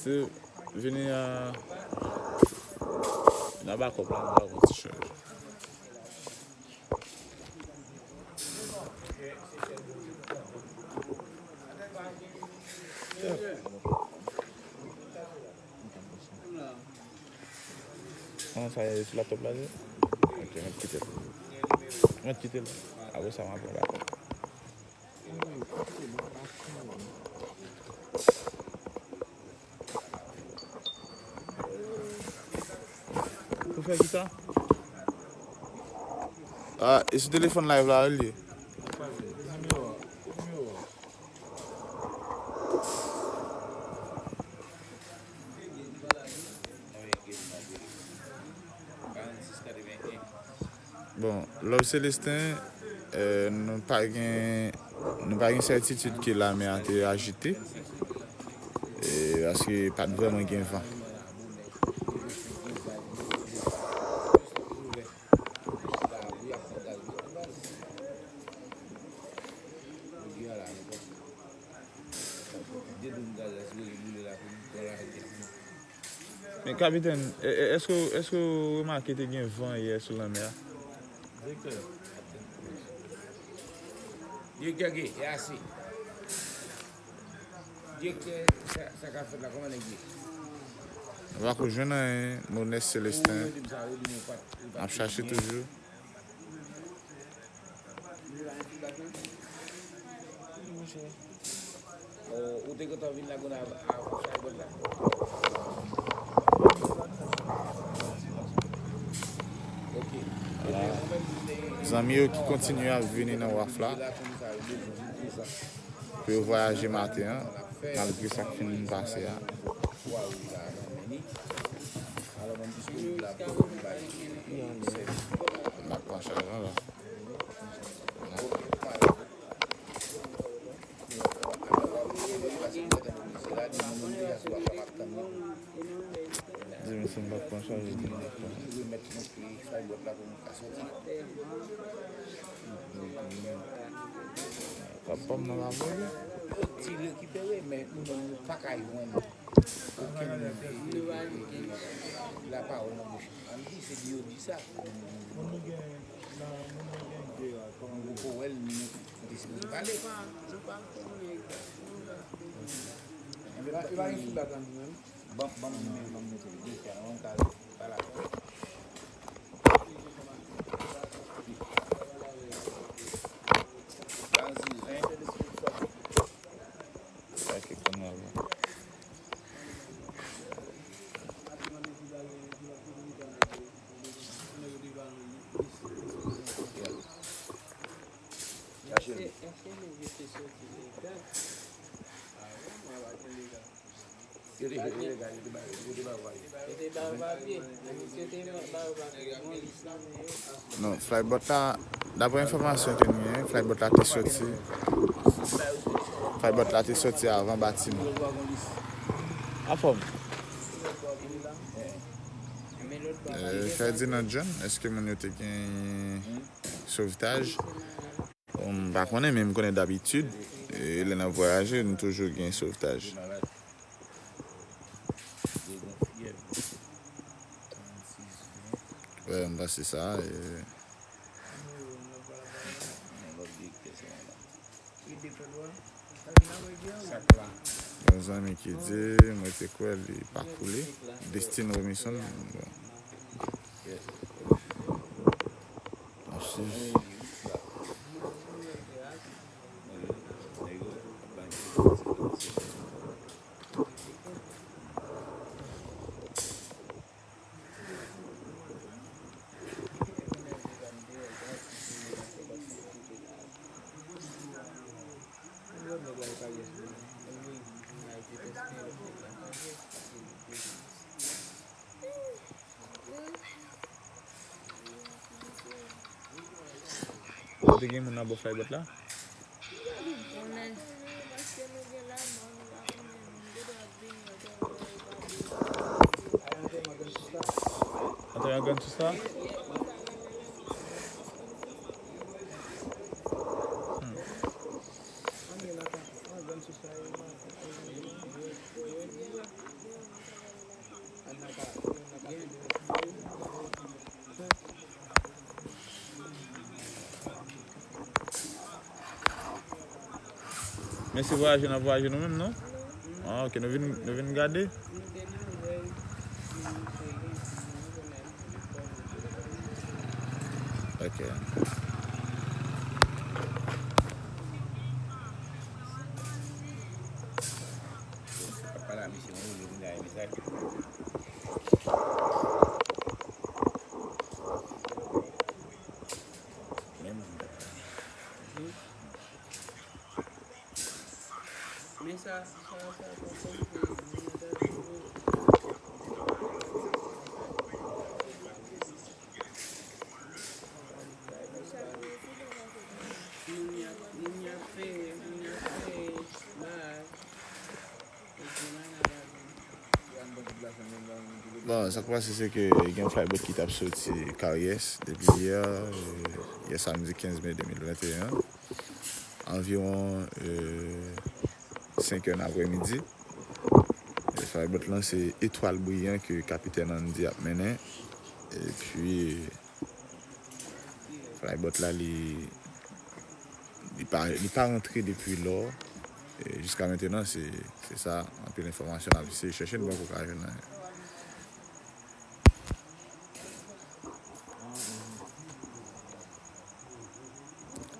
Se vini a, nan bakòp la, nan yon ti chanje. Kòman sa ye sou laptop la, je? Ok, mwen kite l. Mwen kite l. Apre sa, mwen apre dakò. Ou fè kisa? Ah, e sou telefòn live la, li ye. Bon, Love Celestin, eh, nou pa gen, nou pa gen sètitid ke lame a te ajite. E, paske pa t vrèman gen van. Men kapitèn, e, e, èske, èske w remake te gen van yè sou lanmè a? Direktè, kapitèn. Direktè Gay, e ase. Direktè, sa, sa k ap fèt la, kòman nèg ye? Nou pako jwenn anyen, Monès Célestin. N ap chache toujou. Ou te gentan vin Lagonav avan Flaybot la? Ok. Zanmi yo ki kontinye ap vini nan waf la pou yo vwayaje maten an, malgre sa k fin pase a. M ap pran chaj lan la. Di m si m p ap pran chaj li. Kòb pa m nan la voye. Ti rekipere, men nou menm nou pa ka jwenn okenn lapawòl nan bouch. Ann di, se di yo di sa. Moun nou gen nan, moun nou gen de a, kòman nou poko wè l, nou, nou te sipoze pale. Enben, e pa gen sou data nou menm. Ban, ban m, ban m mete l, de fwa, non, m ka pale avè l. Ban m di ven. Sa ki kounye a la. Yo te jwe ilegal, yo te ba yo, yo te ba yo papye. Non, Flaybot la, daprè enfòmasyon ke nou genyen, Flaybot la te soti. Flaybot la te soti avan batiman. Anfòm. Eh, Ferdinand John, èske moun yo te gen sovtaj? M pa konnen, men m konnen dabitid, eh, lè n ap vwayaje, nou toujou gen sovtaj. Wè, m panse sa, e, yon zanmi ki di, mwen te kwè li pa koule. Destine Robinson, bon. N ap swiv. Ou te gen moun nan bò Flaybot la? Antèman grann sous la? Hmm. Men se vwayaje n ap vwayaje nou menm, non? Ah, ok, nou vin, nou vin gade? Ok. Papa la, misye, mwen, mwen vin gade mesaj. Men sa, sa, sa, sa, sa, moun y ap, moun y ap fere, moun y ap fere, bagay. Sa k pase, se ke gen yon flyboat ki t ap soti Karyès depi yè, euh, yè samdi kenz me de mil venteyen, anviwon, euh, senk è nan aprèmidi. E flyboat lan, se Etwal Briyan ke kapitèn Andy ap mennen. Epi, flyboat la, li, li pa, li pa rantre depi lò. E jiska mentenan, se, se sa, anpil enfòmasyon n ap eseye chèche, n poko ka jwenn anyen.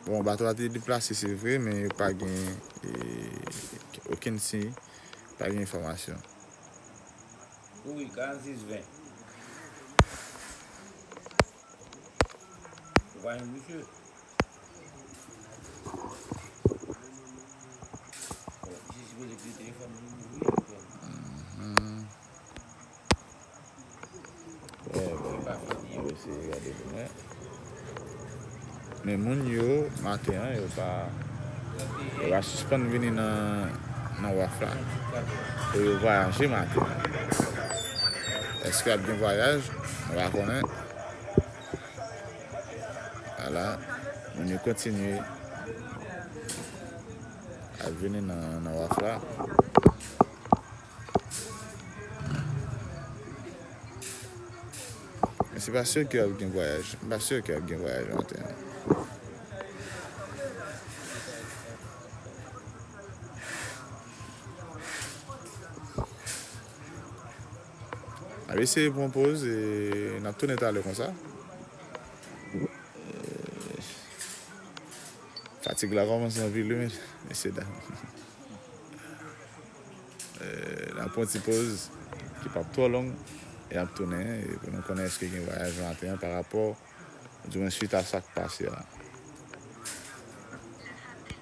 Bon, bato a te deplase, se vre, men yo pa gen, e, okenn siy, pa gen enfòmasyon. Wi, karannsis ven. Ou pa jwenn misye? Bon, misye sipoze kite telefòn li, li mouri, li pèdi. Mhm. Wè, wè. Mwen eseye gade pou mwen. Men moun yo, maten an, yo pa, yo pa sispann vini nan, nan waf la. Pou yo vwayaje maten an. Èske ap gen vwayaj? Mwen pa konnen. Ala, moun yo kontinye ap vini nan, nan waf la. Men se pa si ke ap gen vwayaj. M pa si ke ap gen vwayaj maten an. N ap eseye pran poz e n ap tounen talè konsa. Fatig la kòmanse anpil wi, mesye dam. Eh, n ap pran ti poz ki p ap twò long e n ap tounen, e pou nou konnen èske gen vwayaj maten an pa rapò, di mwen, swit a sa k pase a.